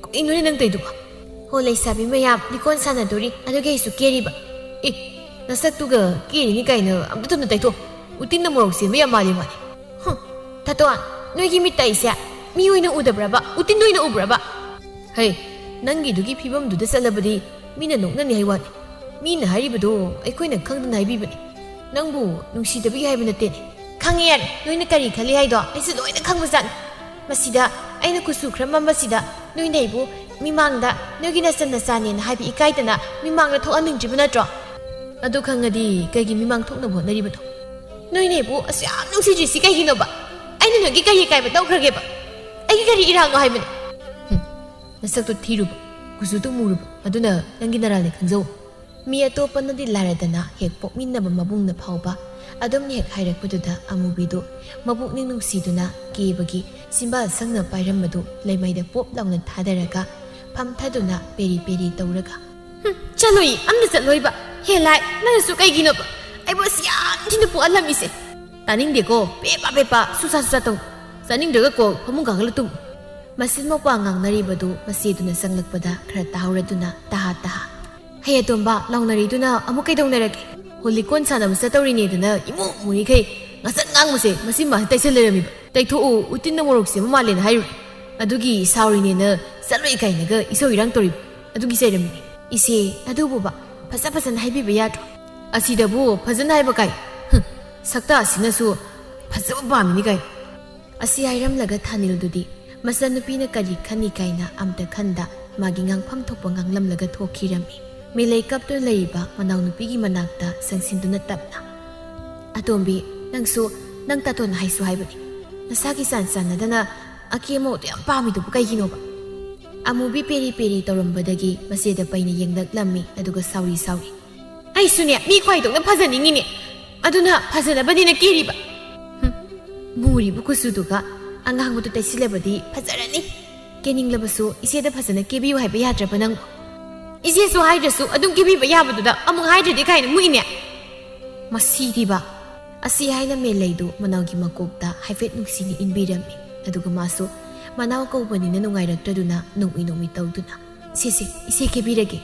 ꯀꯔꯤꯅꯣꯅꯦ ꯅꯪ ꯇꯧꯏꯗꯨꯕꯣ?" "ꯍꯣ, ꯂꯩꯁꯥꯕꯤ ꯃꯌꯥꯝ, ꯂꯤꯀꯣꯟ ꯁꯥꯟꯅꯗꯣꯔꯤ, ꯑꯗꯨꯒꯤ ꯑꯩꯁꯨ ꯀꯦꯔꯤꯕ꯫ ꯑꯦ, ꯅꯁꯛꯇꯨꯒ ꯀꯦꯔꯤꯅꯤ ꯀꯥꯏꯅ ꯑꯝꯇ ꯊꯨꯅ ꯇꯩꯊꯣꯛ꯫ ꯎꯇꯤꯟꯅ ꯃꯣꯔꯣꯛ ꯆꯦꯟꯕ ꯌꯥꯝ ꯃꯥꯜꯂꯤ ꯃꯥꯜꯂꯤ꯫ ꯍꯨꯝ, ꯊꯥꯇꯣꯟ, ꯅꯣꯏꯒꯤ ꯃꯤꯠꯇ ꯑꯩꯁꯦ ꯃꯤ ꯑꯣꯏꯅ ꯎꯗꯕ꯭ꯔꯕ? ꯎꯇꯤꯟ ꯑꯣꯏꯅ ꯎꯕ꯭ꯔꯕ?" "ꯍꯩ, ꯅꯪꯒꯤꯗꯨꯒꯤ ꯐꯤꯕꯝꯗꯨꯗ ꯆꯠꯂꯕꯗꯤ ꯃꯤꯅ ꯅꯣꯛꯅꯅꯤ ꯍꯥꯏ ꯋꯥꯅꯤ꯫ ꯃꯤꯅ ꯍꯥꯏꯔꯤꯕꯗꯣ ꯑꯩꯈꯣꯏꯅ ꯈꯪꯗꯅ ꯍꯥꯏꯕꯤꯕꯅꯤ꯫ ꯅꯪꯕꯨ ꯅꯨꯡꯁꯤꯗꯕꯒꯤ ꯍꯥꯏꯕ ꯅꯠꯇꯦꯅꯦ꯫ ꯈꯪꯉꯦ ꯌꯥꯔꯦ, ꯅꯣꯏꯅ ꯀꯔꯤ ꯈꯜꯂꯤ ꯍꯥꯏꯗꯣ ꯑꯩꯁꯨ ꯂꯣꯏꯅ ꯈꯪꯕꯖꯥꯠꯅꯤ꯫ ꯃꯁꯤꯗ ꯑꯩꯅ ꯀꯨꯆꯨ ꯈꯔ ꯃꯝꯕꯁꯤꯗ ꯅꯣꯏꯅ ꯑꯩꯕꯨ ꯃꯤꯃꯥꯡꯗ ꯅꯣꯏꯒꯤ ꯅꯆꯟ ꯅꯆꯥꯅꯦꯅ ꯍꯥꯏꯕ ꯏꯀꯥꯏꯗꯅ ꯃꯤꯃꯥꯡꯗ ꯊꯣꯛꯍꯟꯅꯤꯡꯗ꯭ꯔꯤꯕ ꯅꯠꯇ꯭ꯔꯣ? ꯑꯗꯨ ꯈꯪꯉꯗꯤ ꯀꯩꯒꯤ ꯃꯤꯃꯥꯡ ꯊꯣꯛꯅꯕ ꯍꯣꯠꯅꯔꯤꯕꯅꯣ? ꯅꯣꯏꯅ ꯑꯩꯕꯨ ꯑꯁꯨꯛ ꯌꯥꯝ ꯅꯨꯡꯁꯤꯗ꯭ꯔꯤꯁꯤ ꯀꯩꯒꯤꯅꯣꯕ? ꯑꯩꯅ ꯅꯣꯏꯒꯤ ꯀꯔꯤ ꯑꯀꯥꯏꯕ ꯇꯧꯈ꯭ꯔꯒꯦꯕ? ꯑꯩꯒꯤ ꯀꯔꯤ ꯏꯔꯥꯡꯅꯣ ꯍꯥꯏꯕꯅꯤ?" ꯍꯨꯝ, ꯅꯁꯛꯇꯨ ꯊꯤꯔꯨꯕ, ꯀꯨꯆꯨꯗꯨ ꯃꯨꯔꯨꯕ, ꯑꯗꯨꯅ ꯅꯪꯒꯤ ꯅꯔꯥꯜꯅꯦ ꯈꯪꯖꯧ꯫ ꯃꯤ ꯑꯇꯣꯞꯄꯅꯗꯤ ꯂꯥꯏꯔꯗꯅ ꯍꯦꯛ ꯄꯣꯛꯃꯤꯟꯅꯕ ꯃꯕꯨꯡꯅ ꯐꯥꯎꯕ ꯑꯗꯨꯝꯅ ꯍꯦꯛ ꯍꯥꯏꯔꯛꯄꯗꯨꯗ ꯑꯃꯨꯕꯤꯗꯨ ꯃꯕꯨꯛꯅꯤꯡ ꯅꯨꯡꯁꯤꯗꯨꯅ ꯀꯦꯕꯒꯤ ꯆꯤꯝꯕꯥꯜ ꯁꯪꯅ ꯄꯥꯏꯔꯝꯕꯗꯨ ꯂꯩꯃꯥꯏꯗ ꯄꯣꯞ ꯂꯥꯎꯅ ꯊꯥꯗꯔꯒ ꯐꯝꯊꯗꯨꯅ ꯄꯦꯔꯤ ꯄꯦꯔꯤ ꯇꯧꯔꯒ, "ꯍꯨꯝ, ꯆꯠꯂꯣꯏ, ꯑꯝꯇ ꯆꯠꯂꯣꯏꯕ꯫ ꯍꯦ ꯂꯥꯏ, ꯅꯪꯅꯁꯨ ꯀꯩꯒꯤꯅꯣꯕ ꯑꯩꯕꯨ ꯑꯁꯤ ꯌꯥꯝ ꯊꯤꯅ ꯄꯣꯛꯍꯜꯂꯝꯃꯤꯁꯦ? ꯇꯥꯅꯤꯡꯗꯦꯀꯣ, ꯄꯦꯄꯥ ꯄꯦꯄꯥ, ꯁꯨꯁꯥ ꯁꯨꯁꯥ ꯇꯧ꯫ ꯆꯥꯅꯤꯡꯗ꯭ꯔꯒ ꯀꯣꯛ ꯐꯃꯨꯡ ꯀꯥꯈꯠꯂ ꯇꯨꯝ꯫" ꯃꯆꯤꯟ ꯃꯧꯄꯥ ꯉꯥꯡꯅꯔꯤꯕꯗꯨ ꯃꯆꯦꯗꯨꯅ ꯆꯪꯂꯛꯄꯗ ꯈꯔ ꯇꯥꯍꯧꯔꯗꯨꯅ ꯇꯍꯥ ꯇꯍꯥ, "ꯍꯩ ꯑꯇꯣꯝꯕ, ꯂꯥꯎꯅꯔꯤꯗꯨꯅ ꯑꯃꯨꯛ ꯀꯩꯗꯧꯅꯔꯒꯦ?" "ꯍꯣ, ꯂꯤꯀꯣꯟ ꯁꯥꯟꯅꯕ ꯆꯠꯇꯧꯔꯤꯅꯦꯗꯅ ꯏꯃꯨ ꯃꯨꯔꯤꯈꯩ ꯉꯁꯪ ꯉꯥꯡꯕꯁꯦ ꯃꯆꯤꯟ ꯃꯥꯁꯦ ꯇꯩꯁꯜ ꯂꯩꯔꯝꯃꯤꯕ꯫ ꯇꯩꯊꯣꯛꯎ, ꯎꯇꯤꯟꯅ ꯃꯣꯔꯣꯛ ꯁꯦꯝꯕ ꯃꯥꯜꯂꯦꯅ ꯍꯥꯏꯔꯨꯔꯦ꯫ ꯑꯗꯨꯒꯤ ꯁꯥꯎꯔꯤꯅꯦꯅ ꯆꯠꯂꯣꯏ ꯀꯥꯏꯅꯒ ꯏꯁꯧ ꯏꯔꯥꯡ ꯇꯧꯔꯤꯕ꯫ ꯑꯗꯨꯒꯤ ꯆꯩꯔꯝꯃꯤꯅꯦ꯫" "ꯏꯆꯦ, ꯑꯗꯨꯕꯨꯕ ꯐꯖ ꯐꯖꯅ ꯍꯥꯏꯕꯤꯕ ꯌꯥꯗ꯭ꯔꯣ?" "ꯑꯁꯤꯗꯕꯨ ꯐꯖꯅ ꯍꯥꯏꯕ ꯀꯥꯏ? ꯍꯨꯝ, ꯁꯛꯇꯥꯁꯤꯅꯁꯨ ꯐꯖꯕ ꯄꯥꯝꯃꯤꯅꯤ ꯀꯥꯏ꯫" ꯑꯁꯤ ꯍꯥꯏꯔꯝꯂꯒ ꯊꯥꯅꯤꯜꯗꯨꯗꯤ ꯃꯆꯟꯅꯨꯄꯤꯅ ꯀꯔꯤ ꯈꯟꯅꯤ ꯀꯥꯏꯅ ꯑꯝꯇ ꯈꯟꯗ ꯃꯥꯒꯤ ꯉꯥꯡꯐꯝ ꯊꯣꯛꯄ ꯉꯥꯡꯂꯝꯂꯒ ꯊꯣꯛꯈꯤꯔꯝꯃꯤ꯫ ꯃꯤꯂꯩ ꯀꯞꯇꯨꯅ ꯂꯩꯔꯤꯕ ꯃꯅꯥꯎꯅꯨꯄꯤꯒꯤ ꯃꯅꯥꯛꯇ ꯆꯪꯁꯤꯟꯗꯨꯅ ꯇꯞꯅ, "ꯑꯇꯣꯝꯕꯤ, ꯅꯪꯁꯨ ꯅꯪ ꯇꯥꯇꯣꯟꯅ ꯍꯥꯏꯁꯨ ꯍꯥꯏꯕꯅꯤ꯫ ꯅꯁꯥꯒꯤ ꯆꯥꯟ ꯆꯥꯟꯅꯗꯅ ꯑꯀꯦ ꯑꯃꯧꯗꯣ ꯌꯥꯝ ꯄꯥꯝꯃꯤꯗꯨꯕꯨ ꯀꯩꯒꯤꯅꯣꯕ?" ꯑꯃꯨꯕꯤ ꯄꯦꯔꯤ ꯄꯦꯔꯤ ꯇꯧꯔꯝꯕꯗꯒꯤ ꯃꯆꯦꯗ ꯄꯩꯅ ꯌꯦꯡꯂꯛꯂꯝꯃꯤ, ꯑꯗꯨꯒ ꯁꯥꯎꯔꯤ ꯁꯥꯎꯔꯤ, "ꯑꯩꯁꯨꯅꯦ ꯃꯤ ꯈ꯭ꯋꯥꯏꯗꯧꯅ ꯐꯖꯅꯤꯡꯉꯤꯅꯦ꯫ ꯑꯗꯨꯅ ꯐꯖꯅꯕꯅꯤꯅ ꯀꯦꯔꯤꯕ꯫" "ꯍꯨꯝ, ꯃꯨꯔꯤꯕ ꯀꯨꯆꯨꯗꯨꯒ ꯑꯉꯥꯡꯕꯗꯨ ꯇꯩꯁꯤꯜꯂꯕꯗꯤ ꯐꯖꯔꯅꯤ꯫ ꯀꯦꯅꯤꯡꯂꯕꯁꯨ ꯏꯆꯦꯗ ꯐꯖꯅ ꯀꯦꯕꯤꯌꯨ ꯍꯥꯏꯕ ꯌꯥꯗ꯭ꯔꯕ ꯅꯪꯕꯨ?" "ꯏꯆꯦꯁꯨ ꯍꯥꯏꯗ꯭ꯔꯁꯨ ꯑꯗꯨꯝ ꯀꯦꯕꯤꯕ ꯌꯥꯕꯗꯨꯗ ꯑꯃꯨꯛ ꯍꯥꯏꯗ꯭ꯔꯗꯤ ꯀꯥꯏꯅ ꯃꯨꯛꯏꯅꯦ꯫ ꯃꯁꯤꯗꯤꯕ!" ꯑꯁꯤ ꯍꯥꯏꯅ ꯃꯦꯂꯩꯗꯨ ꯃꯅꯥꯎꯒꯤ ꯃꯀꯣꯛꯇ ꯍꯥꯏꯐꯦꯠ ꯅꯨꯡꯁꯤꯅ ꯏꯟꯕꯤꯔꯝꯃꯤ꯫ ꯑꯗꯨꯒ ꯃꯥꯁꯨ ꯃꯅꯥꯎ ꯀꯧꯕꯅꯤꯅ ꯅꯨꯡꯉꯥꯏꯔꯛꯇ꯭ꯔꯗꯨꯅ ꯅꯣꯛꯃꯤ ꯅꯣꯛꯃꯤ ꯇꯧꯗꯨꯅ, "ꯁꯦ ꯁꯦ, ꯏꯆꯦ ꯀꯦꯕꯤꯔꯒꯦ"꯫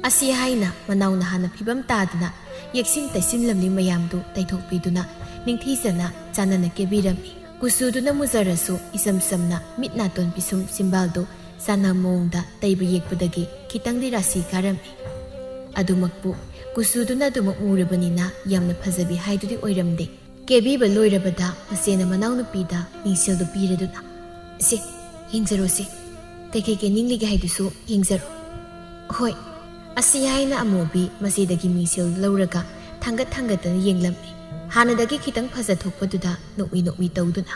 ꯑꯁꯤ ꯍꯥꯏꯅ ꯃꯅꯥꯎꯅ ꯍꯥꯟꯅ ꯐꯤꯕꯝ ꯇꯥꯗꯨꯅ ꯌꯦꯛꯁꯤꯟ ꯇꯩꯁꯤꯟꯂꯝꯂꯤ ꯃꯌꯥꯝꯗꯨ ꯇꯩꯊꯣꯛꯄꯤꯗꯨꯅ ꯅꯤꯡꯊꯤꯖꯅ ꯆꯥꯟꯅꯅ ꯀꯦꯕꯤꯔꯝꯃꯤ꯫ ꯀꯨꯆꯨꯗꯨꯅ ꯃꯨꯖꯔꯁꯨ ꯏꯆꯝ ꯆꯝꯅ ꯃꯤꯠ ꯅꯥꯇꯣꯟ ꯄꯤꯁꯨꯝ ꯆꯤꯝꯕꯥꯜꯗꯨ ꯆꯥꯟꯅ ꯃꯑꯣꯡꯗ ꯇꯩꯕ ꯌꯦꯛꯄꯗꯒꯤ ꯈꯤꯇꯪꯗꯤ ꯔꯥꯁꯤ ꯀꯥꯔꯝꯃꯤ꯫ ꯑꯗꯨꯃꯛꯄꯨ ꯀꯨꯆꯨꯗꯨꯅ ꯑꯗꯨꯃꯛ ꯃꯨꯔꯕꯅꯤꯅ ꯌꯥꯝꯅ ꯐꯖꯕꯤ ꯍꯥꯏꯗꯨꯗꯤ ꯑꯣꯏꯔꯝꯗꯦ꯫ ꯀꯦꯕꯤꯕ ꯂꯣꯏꯔꯕꯗ ꯃꯆꯦꯅ ꯃꯅꯥꯎꯅꯨꯄꯤꯗ ꯃꯤꯡꯁꯦꯜꯗꯨ ꯄꯤꯔꯗꯨꯅ, "ꯁꯦ, ꯌꯦꯡꯖꯔꯣꯁꯦ꯫ ꯀꯩꯀꯩ ꯀꯦꯅꯤꯡꯂꯤꯒꯦ ꯍꯥꯏꯗꯨꯁꯨ ꯌꯦꯡꯖꯔꯣ"꯫ "ꯍꯣꯏ"꯫ ꯑꯁꯤ ꯍꯥꯏꯅ ꯑꯃꯨꯕꯤ ꯃꯆꯦꯗꯒꯤ ꯃꯤꯡꯁꯦꯜ ꯂꯧꯔꯒ ꯊꯥꯡꯒꯠ ꯊꯥꯡꯒꯠꯇꯅ ꯌꯦꯡꯂꯝꯃꯤ꯫ ꯍꯥꯟꯅꯗꯒꯤ ꯈꯤꯇꯪ ꯐꯖꯊꯣꯛꯄꯗꯨꯗ ꯅꯣꯛꯃꯤ ꯅꯣꯛꯃꯤ ꯇꯧꯗꯨꯅ,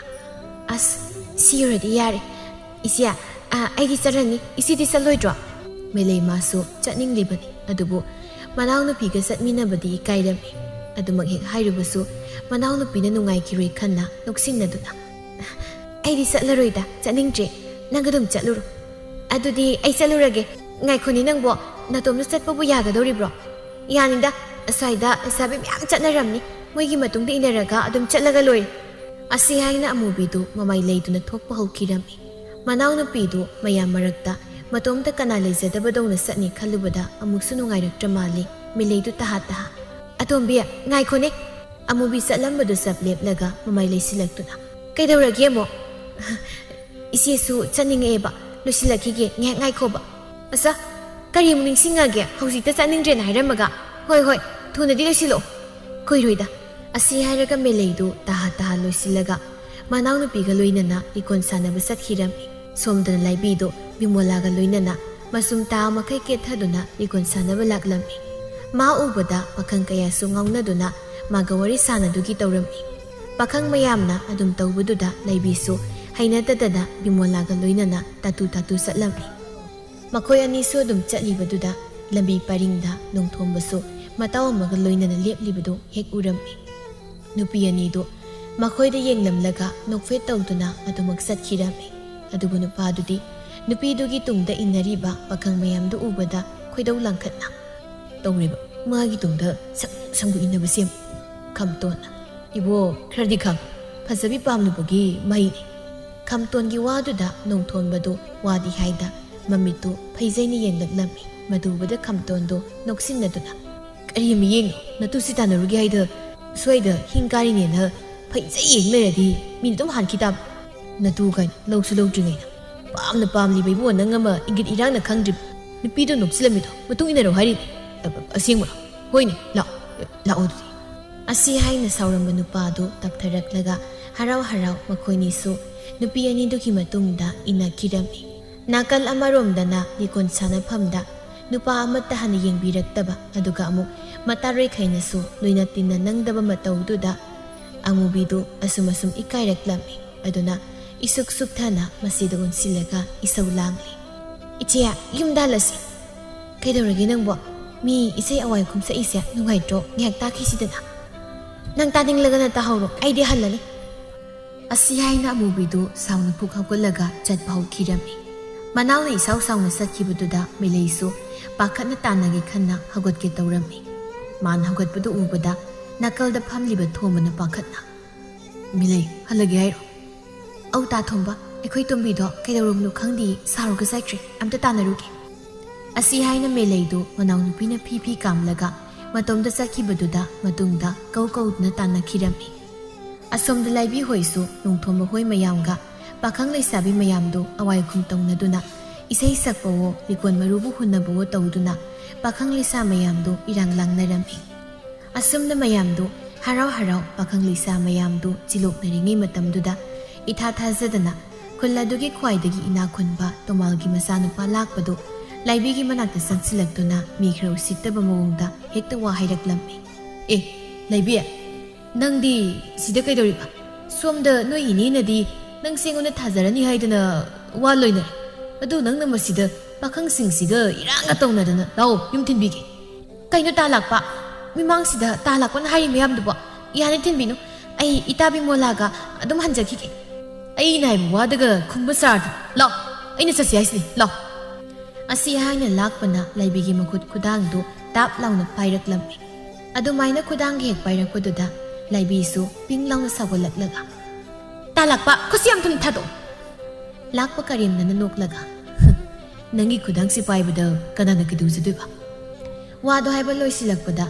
"ꯑꯁ, ꯁꯤ ꯑꯣꯏꯔꯗꯤ ꯌꯥꯔꯦ꯫ ꯏꯆꯦ, ꯑ, ꯑꯩꯗꯤ ꯆꯠꯂꯅꯤ꯫ ꯏꯆꯦꯗꯤ ꯆꯠꯂꯣꯏꯗ꯭ꯔꯣ?" ꯃꯦꯂꯩ ꯃꯥꯁꯨ ꯆꯠꯅꯤꯡꯂꯤꯕꯅꯤ, ꯑꯗꯨꯕꯨ ꯃꯅꯥꯎꯅꯨꯄꯤꯒ ꯆꯠꯃꯤꯟꯅꯕꯗꯤ ꯏꯀꯥꯏꯔꯝꯃꯤ꯫ ꯑꯗꯨꯃꯛ ꯍꯦꯛ ꯍꯥꯏꯔꯨꯕꯁꯨ ꯃꯅꯥꯎꯅꯨꯄꯤꯅ ꯅꯨꯡꯉꯥꯏꯈꯤꯔꯣꯏ ꯈꯟꯅ ꯅꯣꯛꯁꯤꯟꯅꯗꯨꯅ, "ꯑꯩꯗꯤ ꯆꯠꯂꯔꯣꯏꯗ, ꯆꯠꯅꯤꯡꯗ꯭ꯔꯦ꯫ ꯅꯪ ꯑꯗꯨꯝ ꯆꯠꯂꯨꯔꯣ"꯫ "ꯑꯗꯨꯗꯤ ꯑꯩ ꯆꯠꯂꯨꯔꯒꯦ꯫ ꯉꯥꯏꯈꯣꯅꯦ ꯅꯪꯕꯣ, ꯅꯇꯣꯝꯇ ꯆꯠꯄꯕꯨ ꯌꯥꯒꯗꯧꯔꯤꯕ꯭ꯔꯣ?" "ꯌꯥꯅꯤꯗ, ꯑꯁ꯭ꯋꯥꯏꯗ ꯂꯩꯁꯥꯕꯤ ꯃꯌꯥꯝ ꯆꯠꯅꯔꯝꯅꯤ꯫ ꯃꯣꯏꯒꯤ ꯃꯇꯨꯡꯗ ꯏꯟꯅꯔꯒ ꯑꯗꯨꯝ ꯆꯠꯂꯒ ꯂꯣꯏꯔꯦ"꯫ ꯑꯁꯤ ꯍꯥꯏꯅ ꯑꯃꯨꯕꯤꯗꯨ ꯃꯃꯥꯏ ꯂꯩꯗꯨꯅ ꯊꯣꯛꯄ ꯍꯧꯈꯤꯔꯝꯃꯤ꯫ ꯃꯅꯥꯎꯅꯨꯄꯤꯗꯨ ꯃꯌꯥꯝ ꯃꯔꯛꯇ ꯃꯇꯣꯝꯇ ꯀꯅꯥ ꯂꯩꯖꯗꯕꯗꯧꯅ ꯆꯠꯅꯤ ꯈꯜꯂꯨꯕꯗ ꯑꯃꯨꯛꯁꯨ ꯅꯨꯡꯉꯥꯏꯔꯛꯇ꯭ꯔ ꯃꯥꯜꯂꯤ꯫ ꯃꯦꯂꯩꯗꯨ ꯇꯍꯥ ꯇꯍꯥ, "ꯑꯇꯣꯝꯕꯤ, ꯉꯥꯏꯈꯣꯅꯦ"꯫ ꯑꯃꯨꯕꯤ ꯆꯠꯂꯝꯕꯗꯨ ꯆꯞ ꯂꯦꯞꯂꯒ ꯃꯃꯥꯏ ꯂꯩꯁꯤꯜꯂꯛꯇꯨꯅ, "ꯀꯩꯗꯧꯔꯒꯦ ꯑꯃꯨꯛ?" "ꯏꯆꯦꯁꯨ ꯆꯠꯅꯤꯡꯉꯛꯑꯦꯕ꯫ ꯂꯣꯏꯁꯤꯜꯂꯛꯈꯤꯒꯦ, ꯉꯥꯏꯍꯥꯛ ꯉꯥꯏꯈꯣꯕ"꯫ "ꯑꯁ, ꯀꯔꯤ ꯑꯃꯨꯛ ꯅꯤꯡꯁꯤꯡꯉꯒꯦ? ꯍꯧꯖꯤꯛꯇ ꯆꯠꯅꯤꯡꯗ꯭ꯔꯦꯅ ꯍꯥꯏꯔꯝꯃꯒ꯫ ꯍꯣꯏ, ꯍꯣꯏ, ꯊꯨꯅꯗꯤ ꯂꯣꯏꯁꯤꯜꯂꯛꯑꯣ"꯫ "ꯀꯨꯏꯔꯣꯏꯗ"꯫ ꯑꯁꯤ ꯍꯥꯏꯔꯒ ꯃꯦꯂꯩꯗꯨ ꯇꯍꯥ ꯇꯍꯥ ꯂꯣꯏꯁꯤꯜꯂꯒ ꯃꯅꯥꯎꯅꯨꯄꯤꯒ ꯂꯣꯏꯅꯅ ꯂꯤꯀꯣꯟ ꯁꯥꯟꯅꯕ ꯆꯠꯈꯤꯔꯝꯃꯤ꯫ ꯁꯣꯝꯗꯅ ꯂꯥꯏꯕꯤꯗꯨ ꯕꯤꯃꯣꯂꯥꯒ ꯂꯣꯏꯅꯅ ꯃꯆꯨꯝ ꯇꯥ ꯃꯈꯩ ꯀꯦꯠꯊꯗꯨꯅ ꯂꯤꯀꯣꯟ ꯁꯥꯟꯅꯕ ꯂꯥꯛꯂꯝꯃꯤ꯫ ꯃꯥ ꯎꯕꯗ ꯄꯥꯈꯪ ꯀꯌꯥꯁꯨ ꯉꯥꯎꯅꯗꯨꯅ ꯃꯥꯒ ꯋꯥꯔꯤ ꯁꯥꯟꯅꯗꯨꯒꯤ ꯇꯧꯔꯝꯃꯤ꯫ ꯄꯥꯈꯪ ꯃꯌꯥꯝꯅ ꯑꯗꯨꯝ ꯇꯧꯕꯗꯨꯗ ꯂꯥꯏꯕꯤꯁꯨ ꯍꯩꯅꯗꯗꯅ ꯕꯤꯃꯣꯂꯥꯒ ꯂꯣꯏꯅꯅ ꯇꯥꯇꯨ ꯇꯥꯇꯨ ꯆꯠꯂꯝꯃꯤ꯫ ꯃꯈꯣꯏ ꯑꯅꯤꯁꯨ ꯑꯗꯨꯝ ꯆꯠꯂꯤꯕꯗꯨꯗ ꯂꯝꯕꯤ ꯄꯔꯤꯡꯗ ꯅꯣꯡꯊꯣꯝꯕꯁꯨ ꯃꯇꯥꯎ ꯑꯃꯒ ꯂꯣꯏꯅꯅ ꯂꯦꯞꯂꯤꯕꯗꯨ ꯍꯦꯛ ꯎꯔꯝꯃꯤ꯫ ꯅꯨꯄꯤ ꯑꯅꯤꯗꯨ ꯃꯈꯣꯏꯗ ꯌꯦꯡꯂꯝꯂꯒ ꯅꯣꯛꯐꯦꯠ ꯇꯧꯗꯨꯅ ꯑꯗꯨꯃꯛ ꯆꯠꯈꯤꯔꯝꯃꯤ꯫ ꯑꯗꯨꯕꯨ ꯅꯨꯄꯥꯗꯨꯗꯤ ꯅꯨꯄꯤꯗꯨꯒꯤ ꯇꯨꯡꯗ ꯏꯟꯅꯔꯤꯕ ꯄꯥꯈꯪ ꯃꯌꯥꯝꯗꯨ ꯎꯕꯗ ꯈꯣꯏꯗꯧ ꯂꯥꯡꯈꯠꯅ ꯇꯧꯔꯤꯕ ꯃꯥꯒꯤ ꯇꯨꯡꯗ ꯁꯪ ꯁꯪꯒꯨ ꯏꯟꯅꯕꯁꯦ ꯈꯝꯇꯣꯟꯅ, "ꯏꯕꯣ, ꯈꯔꯗꯤ ꯈꯪ, ꯐꯖꯕꯤ ꯄꯥꯝꯂꯨꯕꯒꯤ ꯃꯍꯩꯅꯤ꯫" ꯈꯝꯇꯣꯟꯒꯤ ꯋꯥꯗꯨꯗ ꯅꯣꯡꯊꯣꯟꯕꯗꯨ ꯋꯥꯗꯤ ꯍꯥꯏꯗ ꯃꯃꯤꯠꯇꯨ ꯐꯩꯖꯩꯅ ꯌꯦꯡꯂꯛꯂꯝꯃꯤ꯫ ꯃꯗꯨ ꯎꯕꯗ ꯈꯝꯇꯣꯟꯗꯨ ꯅꯣꯛꯁꯤꯟꯅꯗꯨꯅ, "ꯀꯔꯤ ꯃꯤꯠꯌꯦꯡꯅꯣ? ꯅꯇꯨ ꯁꯤ ꯇꯥꯟꯅꯔꯨꯒꯦ ꯍꯥꯏꯗ ꯁ꯭ꯋꯥꯏꯗ ꯍꯤꯡ ꯀꯥꯔꯤꯅꯦꯅ ꯐꯩꯖꯩ ꯌꯦꯡ ꯂꯩꯔꯗꯤ ꯃꯤꯅ ꯑꯗꯨꯝ ꯍꯥꯟꯈꯤ ꯇꯥꯕ꯫ ꯅꯇꯨ ꯀꯥꯏꯅ ꯂꯧꯁꯨ ꯂꯧꯗ꯭ꯔꯤꯉꯩꯗ ꯄꯥꯝꯅ ꯄꯥꯝꯂꯤꯕ ꯏꯕꯨꯡꯉꯣ ꯅꯪ ꯑꯃ ꯏꯪꯒꯤꯠ ꯏꯔꯥꯡꯅ ꯈꯪꯗ꯭ꯔꯤꯕ ꯅꯨꯄꯤꯗꯣ ꯅꯣꯛꯁꯤꯜꯂꯝꯃꯤꯗꯣ ꯃꯇꯨꯡ ꯏꯟꯅꯔꯣ ꯍꯥꯏꯔꯤꯅꯦ꯫ ꯑ-, ꯑ-, ꯑꯁꯦꯡꯕꯔꯣ? ꯍꯣꯏꯅꯦ, ꯂꯥꯛꯑꯣ, ꯂꯥꯛꯑꯣ ꯑꯗꯨꯗꯤ꯫" ꯑꯁꯤ ꯍꯥꯏꯅ ꯁꯥꯎꯔꯝꯕ ꯅꯨꯄꯥꯗꯨ ꯇꯞꯊꯔꯛꯂꯒ ꯍꯔꯥꯎ ꯍꯔꯥꯎ ꯃꯈꯣꯏꯅꯤꯁꯨ ꯅꯨꯄꯤ ꯑꯅꯤꯗꯨꯒꯤ ꯃꯇꯨꯡꯗ ꯏꯟꯅꯈꯤꯔꯝꯃꯤ꯫ ꯅꯥꯀꯜ ꯑꯃꯔꯣꯝꯗꯅ ꯂꯤꯀꯣꯟ ꯁꯥꯟꯅꯐꯝꯗ ꯅꯨꯄꯥ ꯑꯃꯠꯇ ꯍꯥꯟꯅ ꯌꯦꯡꯕꯤꯔꯛꯇꯕ, ꯑꯗꯨꯒ ꯑꯃꯨꯛ ꯃꯇꯥꯔꯣꯏ ꯈꯩꯅꯁꯨ ꯂꯣꯏꯅ ꯇꯤꯟꯅ ꯅꯪꯗꯕ ꯃꯇꯧꯗꯨꯗ ꯑꯃꯨꯕꯤꯗꯨ ꯑꯁꯨꯝ ꯑꯁꯨꯝ ꯏꯀꯥꯏꯔꯛꯂꯝꯃꯤ꯫ ꯑꯗꯨꯅ ꯏꯁꯨꯛ ꯁꯨꯛꯊꯅ ꯃꯁꯤꯗ ꯑꯣꯟꯁꯤꯜꯂꯒ ꯏꯁꯧ ꯂꯥꯡꯂꯤ, "ꯏꯆꯦ, ꯌꯨꯝꯗ ꯍꯜꯂꯁꯤ꯫" "ꯀꯩꯗꯧꯔꯒꯦ ꯅꯪꯕꯣ? ꯃꯤ ꯏꯁꯩ ꯑꯋꯥꯏ ꯈꯨꯝ ꯁꯛꯏꯁꯦ ꯅꯨꯡꯉꯥꯏꯇ꯭ꯔꯣ? ꯉꯥꯏꯍꯥꯛ ꯇꯥꯈꯤꯁꯤꯗꯅ꯫" "ꯅꯪ ꯇꯥꯅꯤꯡꯂꯒꯅ ꯇꯥꯍꯧꯔꯣ, ꯑꯩꯗꯤ ꯍꯜꯂꯅꯤ꯫" ꯑꯁꯤ ꯍꯥꯏꯅ ꯑꯃꯨꯕꯤꯗꯨ ꯁꯥꯎꯅ ꯐꯨꯛ ꯍꯧꯒꯠꯂꯒ ꯆꯠꯄ ꯍꯧꯈꯤꯔꯝꯃꯤ꯫ ꯃꯅꯥꯎꯅ ꯏꯁꯥꯎ ꯁꯥꯎꯅ ꯆꯠꯈꯤꯕꯗꯨꯗ ꯃꯤꯂꯩꯁꯨ ꯄꯥꯈꯠꯅ ꯇꯥꯟꯅꯒꯦ ꯈꯟꯅ ꯍꯧꯒꯠꯀꯦ ꯇꯧꯔꯝꯃꯤ꯫ ꯃꯥꯅ ꯍꯧꯒꯠꯄꯗꯨ ꯎꯕꯗ ꯅꯥꯀꯜꯗ ꯐꯝꯂꯤꯕ ꯊꯣꯝꯕꯅ ꯄꯥꯈꯠꯅ, "ꯃꯤꯂꯩ, ꯍꯜꯂꯒꯦ ꯍꯥꯏꯔꯣ?" "ꯑꯧ, ꯇꯥ ꯊꯣꯝꯕ, ꯑꯩꯈꯣꯏ ꯇꯣꯝꯕꯤꯗꯣ ꯀꯩꯗꯧꯔꯕꯅꯣ ꯈꯪꯗꯦ, ꯁꯥꯎꯔꯒ ꯆꯠꯈ꯭ꯔꯦ, ꯑꯝꯇ ꯇꯥꯟꯅꯔꯨꯒꯦ꯫" ꯑꯁꯤ ꯍꯥꯏꯅ ꯃꯦꯂꯩꯗꯨ ꯃꯅꯥꯎꯅꯨꯄꯤꯅ ꯐꯤ ꯐꯤ ꯀꯥꯝꯂꯒ ꯃꯇꯣꯝꯗ ꯆꯠꯈꯤꯕꯗꯨꯗ ꯃꯇꯨꯡꯗ ꯀꯧ ꯀꯧꯗꯨꯅ ꯇꯥꯟꯅꯈꯤꯔꯝꯃꯤ꯫ ꯑꯁꯣꯝꯗ ꯂꯥꯏꯕꯤ ꯍꯣꯏꯁꯨ ꯅꯣꯡꯊꯣꯝꯕ ꯍꯣꯏ ꯃꯌꯥꯝꯒ ꯄꯥꯈꯪ ꯂꯩꯁꯥꯕꯤ ꯃꯌꯥꯝꯗꯨ ꯑꯋꯥꯏꯈꯨꯝ ꯇꯧꯅꯗꯨꯅ ꯏꯁꯩ ꯁꯛꯄꯋꯣ ꯂꯤꯀꯣꯟ ꯃꯔꯨꯕꯨ ꯍꯨꯟꯅꯕꯋꯣ ꯇꯧꯗꯨꯅ ꯄꯥꯈꯪ ꯂꯩꯁꯥ ꯃꯌꯥꯝꯗꯨ ꯏꯔꯥꯡ ꯂꯥꯡꯅꯔꯝꯃꯤ꯫ ꯑꯁꯨꯝꯅ ꯃꯌꯥꯝꯗꯨ ꯍꯔꯥꯎ ꯍꯔꯥꯎ ꯄꯥꯈꯪ ꯂꯩꯁꯥ ꯃꯌꯥꯝꯗꯨ ꯆꯤꯂꯣꯛꯅꯔꯤꯉꯩ ꯃꯇꯝꯗꯨꯗ ꯏꯊꯥ ꯊꯥꯖꯗꯅ ꯈꯨꯜ ꯑꯗꯨꯒꯤ ꯈ꯭ꯋꯥꯏꯗꯒꯤ ꯏꯅꯥꯛ ꯈꯨꯟꯕ ꯇꯣꯃꯥꯜꯒꯤ ꯃꯆꯥꯅꯨꯄꯥ ꯂꯥꯛꯄꯗꯨ ꯂꯥꯏꯕꯤꯒꯤ ꯃꯅꯥꯛꯇ ꯆꯪꯁꯤꯜꯂꯛꯇꯨꯅ ꯃꯤ ꯈꯔ ꯎꯁꯤꯠꯇꯕ ꯃꯑꯣꯡꯗ ꯍꯦꯛꯇ ꯋꯥ ꯍꯥꯏꯔꯛꯂꯝꯃꯤ꯫ "ꯑꯦ, ꯂꯥꯏꯕꯤ, ꯅꯪꯗꯤ ꯁꯤꯗ ꯀꯩꯗꯧꯔꯤꯕ? ꯁꯣꯝꯗ ꯅꯣꯏ ꯏꯅꯦꯅꯗꯤ ꯅꯪꯁꯦ ꯑꯩꯉꯣꯟꯗ ꯊꯥꯖꯔꯅꯤ ꯍꯥꯏꯗꯅ ꯋꯥ ꯂꯣꯏꯅꯔꯦ꯫ ꯑꯗꯨ ꯅꯪꯅ ꯃꯁꯤꯗ ꯄꯥꯈꯪꯁꯤꯡꯁꯤꯒ ꯏꯔꯥꯡꯒ ꯇꯧꯅꯗꯅ꯫ ꯂꯥꯛꯑꯣ, ꯌꯨꯝ ꯊꯤꯟꯕꯤꯒꯦ꯫" "ꯀꯩꯅꯣ ꯇꯥ ꯂꯥꯛꯄ? ꯃꯤꯃꯥꯡꯁꯤꯗ ꯇꯥ ꯂꯥꯛꯄꯅ ꯍꯥꯏꯔꯤ ꯃꯌꯥꯝꯗꯨꯕꯣ? ꯌꯥꯅꯤ, ꯊꯤꯟꯕꯤꯅꯨ꯫ ꯑꯩ ꯏꯇꯥ ꯕꯤꯃꯣꯂꯥꯒ ꯑꯗꯨꯝ ꯍꯟꯖꯈꯤꯒꯦ꯫" "ꯑꯩꯅ ꯍꯥꯏꯕ ꯋꯥꯗꯒ ꯈꯨꯝꯕ ꯁꯥꯔꯗꯤ꯫ ꯂꯥꯛꯑꯣ, ꯑꯩꯅ ꯆꯠꯁꯤ ꯍꯥꯏꯁꯤꯅꯤ, ꯂꯥꯛꯑꯣ꯫" ꯑꯁꯤ ꯍꯥꯏꯅ ꯂꯥꯛꯄꯅ ꯂꯥꯏꯕꯤꯒꯤ ꯃꯈꯨꯠ ꯈꯨꯗꯥꯡꯗꯨ ꯇꯥꯞ ꯂꯥꯎꯅ ꯄꯥꯏꯔꯛꯂꯝꯃꯤ꯫ ꯑꯗꯨꯃꯥꯏꯅ ꯈꯨꯗꯥꯡꯒ ꯍꯦꯛ ꯄꯥꯏꯔꯛꯄꯗꯨꯗ ꯂꯥꯏꯕꯤꯁꯨ ꯄꯤꯡ ꯂꯥꯎꯅ ꯁꯥꯎꯒꯠꯂꯛꯂꯒ, "ꯇꯥ ꯂꯥꯛꯄ, ꯈꯨꯠꯁꯤ ꯌꯥꯝ ꯊꯨꯅ ꯊꯥꯗꯣꯛꯑꯣ!" ꯂꯥꯛꯄ ꯀꯔꯦꯝꯅꯅ ꯅꯣꯛꯂꯒ, "ꯅꯪꯒꯤ ꯈꯨꯗꯥꯡꯁꯤ ꯄꯥꯏꯕꯗ ꯀꯅꯥꯅ ꯀꯩꯗꯧꯖꯗꯣꯏꯕ?" ꯋꯥꯗꯣ ꯍꯥꯏꯕ ꯂꯣꯏꯁꯤꯜꯂꯛꯄꯗ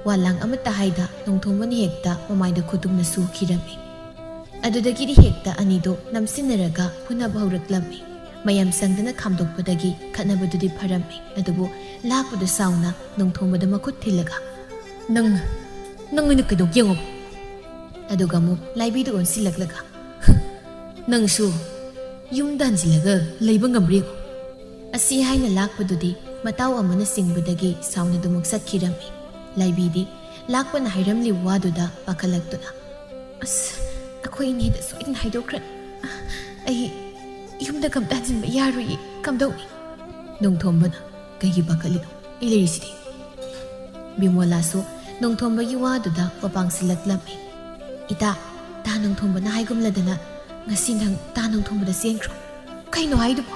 ꯋꯥ ꯂꯥꯡ ꯑꯃꯠꯇ ꯍꯥꯏꯗ ꯅꯣꯡꯊꯣꯝꯕꯅ ꯍꯦꯛꯇ ꯃꯃꯥꯏꯗ ꯈꯨꯇꯨꯝꯅ ꯁꯨꯈꯤꯔꯝꯃꯤ꯫ ꯑꯗꯨꯗꯒꯤꯗꯤ ꯍꯦꯛꯇ ꯑꯅꯤꯗꯣ ꯅꯝꯁꯤꯟꯅꯔꯒ ꯐꯨꯅꯕ ꯍꯧꯔꯛꯂꯝꯃꯤ꯫ ꯃꯌꯥꯝ ꯆꯪꯗꯅ ꯈꯥꯝꯗꯣꯛꯄꯗꯒꯤ ꯈꯠꯅꯕꯗꯨꯗꯤ ꯐꯔꯝꯃꯤ꯫ ꯑꯗꯨꯕꯨ ꯂꯥꯛꯄꯗꯨ ꯁꯥꯎꯅ ꯅꯣꯡꯊꯣꯝꯕꯗ ꯃꯈꯨꯠ ꯊꯤꯜꯂꯒ, "ꯅꯪ, ꯅꯪ ꯑꯩꯅ ꯀꯩꯗꯧꯒꯦ ꯌꯦꯡꯉꯣ!" ꯑꯗꯨꯒ ꯑꯃꯨꯛ ꯂꯥꯏꯕꯤꯗ ꯑꯣꯟꯁꯤꯜꯂꯛꯂꯒ, "ꯅꯪꯁꯨ ꯌꯨꯝꯗ ꯍꯟꯖꯤꯜꯂꯒ ꯂꯩꯕ ꯉꯝꯕ꯭ꯔꯥ ꯌꯦꯡꯉꯣ!" ꯑꯁꯤ ꯍꯥꯏꯅ ꯂꯥꯛꯄꯗꯨꯗꯤ ꯃꯇꯥꯎ ꯑꯃꯅ ꯆꯤꯡꯕꯗꯒꯤ ꯁꯥꯎꯅꯗꯨꯃꯛ ꯆꯠꯈꯤꯔꯝꯃꯤ꯫ ꯂꯥꯏꯕꯤꯗꯤ ꯂꯥꯛꯄꯅ ꯍꯥꯏꯔꯝꯂꯤꯕ ꯋꯥꯗꯨꯗ ꯄꯥꯈꯠꯂꯛꯇꯨꯅ, "ꯑꯁ, ꯑꯩꯈꯣꯏ ꯏꯅꯦꯗ ꯁꯣꯏꯗꯅ ꯍꯥꯏꯗꯣꯛꯈ꯭ꯔꯅꯤ꯫ ꯑꯩ ꯌꯨꯝꯗ ꯀꯝꯇ ꯍꯟꯖꯤꯟꯕ ꯌꯥꯔꯣꯏꯌꯦ꯫ ꯀꯝꯗꯧꯅꯤ?" ꯅꯣꯡꯊꯣꯝꯕꯅ, "ꯀꯩꯒꯤ ꯄꯥꯈꯠꯂꯤꯅꯣ? ꯑꯩ ꯂꯩꯔꯤꯁꯤꯗꯤ꯫" ꯕꯤꯃꯣꯂꯥꯁꯨ ꯅꯣꯡꯊꯣꯝꯕꯒꯤ ꯋꯥꯗꯨꯗ ꯋꯥꯄꯥꯡ ꯁꯤꯜꯂꯛꯂꯝꯃꯤ꯫ "ꯏꯇꯥ, ꯇꯥ ꯅꯣꯡꯊꯣꯝꯕꯅ ꯍꯥꯏꯒꯨꯝꯂꯗꯅ ꯉꯁꯤ ꯅꯪ ꯇꯥ ꯅꯣꯡꯊꯣꯝꯕꯗ ꯆꯦꯟꯈ꯭ꯔꯣ꯫ ꯀꯩꯅꯣ ꯍꯥꯏꯗꯨꯕꯣ?"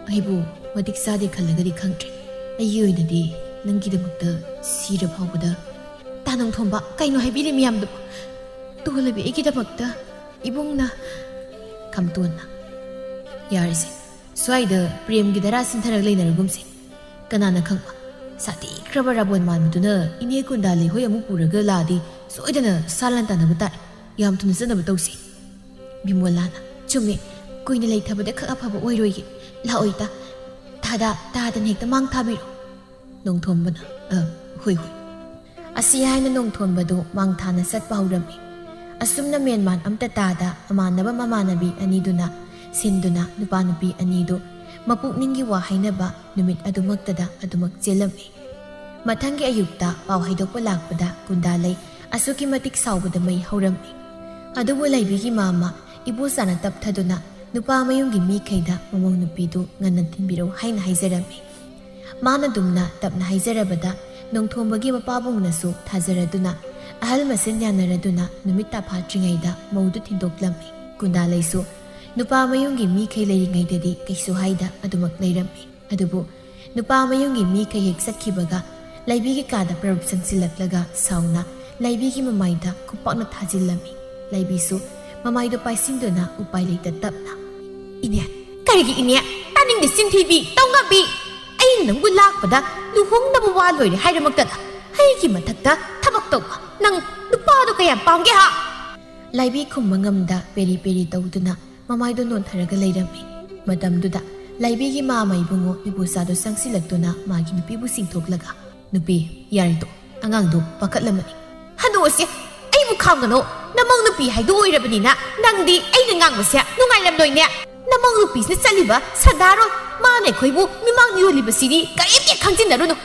"ꯑꯩꯕꯨ ꯃꯇꯤꯛ ꯆꯥꯗꯦ ꯈꯜꯂꯒꯗꯤ ꯈꯪꯗ꯭ꯔꯦ꯫ ꯑꯩꯒꯤ ꯑꯣꯏꯅꯗꯤ ꯅꯪꯒꯤꯗꯃꯛꯇ ꯁꯤꯔ ꯐꯥꯎꯕꯗ ꯇꯥ ꯅꯣꯡꯊꯣꯝꯕ ꯀꯩꯅꯣ ꯍꯥꯏꯕꯤꯔꯤ ꯃꯌꯥꯝꯗꯨꯕꯣ? ꯇꯣꯜꯂꯕꯤ ꯑꯩꯒꯤꯗꯃꯛꯇ ꯏꯕꯨꯡꯅ꯫" ꯈꯝꯇꯣꯟꯅ, "ꯌꯥꯔꯦꯁꯦ, ꯁ꯭ꯋꯥꯏꯗ ꯄ꯭ꯔꯦꯝꯒꯤ ꯙꯔꯥ ꯁꯤꯟꯊꯔꯒ ꯂꯩꯅꯔꯒꯨꯝꯁꯦ꯫ ꯀꯅꯥꯅ ꯈꯪꯕ, ꯁꯥꯊꯤꯈ꯭ꯔꯕ ꯔꯥꯕꯣꯟ ꯃꯥꯟꯕꯗꯨꯅ ꯏꯅꯦ ꯀꯨꯟꯗꯥ ꯂꯩꯍꯣꯏ ꯑꯃꯨꯛ ꯄꯨꯔꯒ ꯂꯥꯛꯑꯗꯤ ꯁꯣꯏꯗꯅ ꯁꯥ ꯂꯥꯟ ꯇꯥꯟꯅꯕ ꯇꯥꯔꯦ꯫ ꯌꯥꯝ ꯊꯨꯅ ꯆꯠꯅꯕ ꯇꯧꯁꯤ꯫" ꯕꯤꯃꯣꯂꯥꯅ, "ꯆꯨꯝꯃꯦ, ꯀꯨꯏꯅ ꯂꯩꯊꯕꯗ ꯈꯛ ꯑꯐꯕ ꯑꯣꯏꯔꯣꯏꯌꯦ꯫ ꯂꯥꯛꯑꯣ ꯏꯇꯥ, ꯇꯥꯗ, ꯇꯥꯗꯅ ꯍꯦꯛꯇ ꯃꯥꯡ ꯊꯥꯕꯤꯔꯣ꯫" ꯅꯣꯡꯊꯣꯝꯕꯅ, "ꯑ, ꯍꯣꯏ, ꯍꯣꯏ꯫" ꯑꯁꯤ ꯍꯥꯏꯅ ꯅꯣꯡꯊꯣꯟꯕꯗꯨ ꯃꯥꯡ ꯊꯥꯅ ꯆꯠꯄ ꯍꯧꯔꯝꯃꯤ꯫ ꯑꯁꯨꯝꯅ ꯃꯦꯟꯃꯥꯟ ꯑꯝꯇ ꯇꯥꯗ ꯃꯃꯥꯟꯅꯕ ꯃꯃꯥꯟꯅꯕꯤ ꯑꯅꯤꯗꯨꯅ ꯁꯤꯟꯗꯨꯅ ꯅꯨꯄꯥ ꯅꯨꯄꯤ ꯑꯅꯤꯗꯨ ꯃꯄꯨꯛꯅꯤꯡꯒꯤ ꯋꯥ ꯍꯥꯏꯅꯕ ꯅꯨꯃꯤꯠ ꯑꯗꯨꯃꯛꯇꯗ ꯑꯗꯨꯃꯛ ꯆꯦꯜꯂꯝꯃꯤ꯫ ꯃꯊꯪꯒꯤ ꯑꯌꯨꯛꯇ ꯄꯥꯎ ꯍꯥꯏꯗꯣꯛꯄ ꯂꯥꯛꯄꯗ ꯀꯨꯟꯗꯥꯂꯩ ꯑꯁꯨꯛꯀꯤ ꯃꯇꯤꯛ ꯁꯥꯎꯕꯗ ꯃꯩ ꯍꯧꯔꯝꯃꯤ꯫ ꯑꯗꯨꯕꯨ ꯂꯥꯏꯕꯤꯒꯤ ꯃꯥꯝꯃ ꯏꯕꯣꯆꯥꯅ ꯇꯞꯊꯗꯨꯅ ꯅꯨꯄꯥ ꯃꯌꯨꯝꯒꯤ ꯃꯤꯈꯩꯗ ꯃꯃꯧ ꯅꯨꯄꯤꯗꯨ ꯉꯟꯅ ꯊꯤꯟꯕꯤꯔꯛꯎ ꯍꯥꯏꯅ ꯍꯥꯏꯖꯔꯝꯃꯤ꯫ ꯃꯥꯅ ꯗꯨꯝꯅ ꯇꯞꯅ ꯍꯥꯏꯖꯔꯕꯗ ꯅꯣꯡꯊꯣꯝꯕꯒꯤ ꯃꯄꯥꯕꯨꯡꯅꯁꯨ ꯊꯥꯖꯔꯗꯨꯅ ꯑꯍꯜ ꯃꯁꯦꯟ ꯌꯥꯅꯔꯗꯨꯅ ꯅꯨꯃꯤꯠ ꯇꯥꯐꯥꯠꯇ꯭ꯔꯤꯉꯩꯗ ꯃꯧꯗꯨ ꯊꯤꯟꯗꯣꯛꯂꯝꯃꯤ꯫ ꯀꯨꯟꯗꯥꯂꯩꯁꯨ ꯅꯨꯄꯥ ꯃꯌꯨꯝꯒꯤ ꯃꯤꯈꯩ ꯂꯩꯔꯤꯉꯩꯗꯗꯤ ꯀꯩꯁꯨ ꯍꯥꯏꯗ ꯑꯗꯨꯃꯛ ꯂꯩꯔꯝꯃꯤ꯫ ꯑꯗꯨꯕꯨ ꯅꯨꯄꯥ ꯃꯌꯨꯝꯒꯤ ꯃꯤꯈꯩ ꯍꯦꯛ ꯆꯠꯈꯤꯕꯒ ꯂꯩꯕꯤꯒꯤ ꯀꯥꯗ ꯄ꯭ꯔꯞ ꯆꯪꯁꯤꯜꯂꯛꯂꯒ ꯁꯥꯎꯅ ꯂꯩꯕꯤꯒꯤ ꯃꯃꯥꯏꯗ ꯈꯨꯄꯥꯛꯅ ꯊꯥꯖꯤꯜꯂꯝꯃꯤ꯫ ꯂꯩꯕꯤꯁꯨ ꯃꯃꯥꯏꯗꯣ ꯄꯥꯏꯁꯤꯟꯗꯨꯅ ꯎꯄꯥꯏ ꯂꯩꯇ ꯇꯞꯅ, "ꯏꯅꯦ, ꯀꯔꯤꯒꯤ ꯏꯅꯦ? ꯇꯥꯅꯤꯡꯗꯦ ꯆꯤꯟꯊꯤꯕꯤ, ꯇꯧꯉꯝꯕꯤ! ꯑꯩꯅ ꯅꯪꯕꯨ ꯂꯥꯛꯄꯗ ꯂꯨꯍꯣꯡꯅꯕ ꯋꯥ ꯂꯣꯏꯔꯦ ꯍꯥꯏꯔꯃꯛꯇꯗ ꯑꯩꯒꯤ ꯃꯊꯛꯇ ꯊꯕꯛ ꯇꯧꯕ ꯅꯪ ꯅꯨꯄꯥꯗꯣ ꯀꯌꯥꯝ ꯄꯥꯝꯒꯦ ꯍꯥ?" ꯂꯩꯕꯤ ꯈꯨꯝꯕ ꯉꯝꯗ ꯄꯦꯔꯤ ꯄꯦꯔꯤ ꯇꯧꯗꯨꯅ ꯃꯃꯥꯏꯗꯣ ꯅꯣꯟꯊꯔꯒ ꯂꯩꯔꯝꯃꯤ꯫ ꯃꯇꯝꯗꯨꯗ ꯂꯩꯕꯤꯒꯤ ꯃꯥꯃ ꯏꯕꯨꯡꯉꯣ ꯏꯕꯣꯆꯥꯗꯣ ꯆꯪꯁꯤꯜꯂꯛꯇꯨꯅ ꯃꯥꯒꯤ ꯅꯨꯄꯤꯕꯨ ꯆꯤꯡꯊꯣꯛꯂꯒ, "ꯅꯨꯄꯤ, ꯌꯥꯔꯦꯗꯣ, ꯑꯉꯥꯡꯗꯣ ꯄꯥꯈꯠꯂꯝꯃꯅꯤ꯫ ꯍꯅꯨꯁꯦ, ꯑꯩꯕꯨ ꯈꯥꯝꯒꯅꯣ, ꯅꯃꯧ ꯅꯨꯄꯤ ꯍꯥꯏꯗꯣ ꯑꯣꯏꯔꯕꯅꯤꯅ ꯅꯪꯗꯤ ꯑꯩꯅ ꯉꯥꯡꯕꯁꯦ ꯅꯨꯡꯉꯥꯏꯔꯝꯂꯣꯏꯅꯦ꯫ ꯅꯃꯧ ꯅꯨꯄꯤꯁꯤꯅ ꯆꯠꯂꯤꯕ ꯁꯟꯗꯥꯔꯣꯏ, ꯃꯥꯅ ꯑꯩꯈꯣꯏꯕꯨ ꯃꯤꯃꯥꯡꯗ ꯌꯣꯜꯂꯤꯕꯁꯤꯗꯤ ꯀꯔꯤꯝꯇ ꯈꯪꯖꯤꯟꯅꯔꯨꯅꯨ꯫"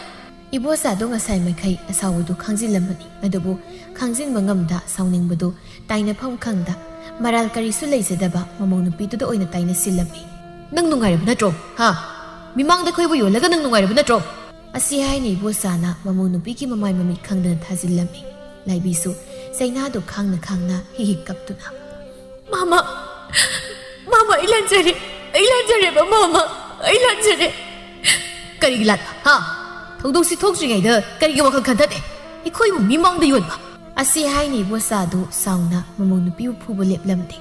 ꯏꯕꯣꯆꯥꯗꯣ ꯉꯁꯥꯏ ꯃꯈꯩ ꯑꯁꯥꯎꯕꯗꯨ ꯈꯪꯖꯤꯜꯂꯝꯕꯅꯤ꯫ ꯑꯗꯨꯕꯨ ꯈꯪꯖꯤꯟꯕ ꯉꯝꯗ ꯁꯥꯎꯅꯤꯡꯕꯗꯨ ꯇꯥꯏꯅꯐꯝ ꯈꯪꯗ ꯃꯔꯥꯜ ꯀꯔꯤꯁꯨ ꯂꯩꯖꯗꯕ ꯃꯃꯧ ꯅꯨꯄꯤꯗꯨꯗ ꯑꯣꯏꯅ ꯇꯥꯏꯅꯁꯤꯜꯂꯝꯃꯤ꯫ "ꯅꯪ ꯅꯨꯡꯉꯥꯏꯔꯕ ꯅꯠꯇ꯭ꯔꯣ? ꯍꯥ? ꯃꯤꯃꯥꯡꯗ ꯑꯩꯈꯣꯏꯕꯨ ꯌꯣꯜꯂꯒ ꯅꯪ ꯅꯨꯡꯉꯥꯏꯔꯕ ꯅꯠꯇ꯭ꯔꯣ?" ꯑꯁꯤ ꯍꯥꯏꯅ ꯏꯕꯣꯆꯥꯅ ꯃꯃꯧ ꯅꯨꯄꯤꯒꯤ ꯃꯃꯥꯏ ꯃꯃꯤꯠ ꯈꯪꯗꯅ ꯊꯥꯖꯤꯜꯂꯝꯃꯤ꯫ ꯂꯥꯏꯕꯤꯁꯨ ꯆꯩꯅꯥꯗꯨ ꯈꯥꯡꯅ ꯈꯥꯡꯅ ꯍꯤꯛ ꯍꯤꯛ ꯀꯞꯇꯨꯅ, "ꯃꯥꯃ, ꯃꯥꯃ, ꯑꯩ ꯂꯥꯟꯖꯔꯦ, ꯑꯩ ꯂꯥꯟꯖꯔꯦꯕ ꯃꯥꯃ, ꯑꯩ ꯂꯥꯟꯖꯔꯦ꯫" "ꯀꯔꯤꯒꯤ ꯂꯥꯟꯕ? ꯍꯥ? ꯊꯧꯗꯣꯛꯁꯤ ꯊꯣꯛꯇ꯭ꯔꯤꯉꯩꯗ ꯀꯔꯤꯒꯤ ꯋꯥꯈꯜ ꯈꯟꯊꯗꯦ? ꯑꯩꯈꯣꯏꯕꯨ ꯃꯤꯃꯥꯡꯗ ꯌꯣꯟꯕ?" ꯑꯁꯤ ꯍꯥꯏꯅ ꯏꯕꯣꯆꯥꯗꯨ ꯁꯥꯎꯅ ꯃꯃꯧ ꯅꯨꯄꯤꯕꯨ ꯐꯨꯕ ꯂꯦꯞꯂꯝꯗꯦ꯫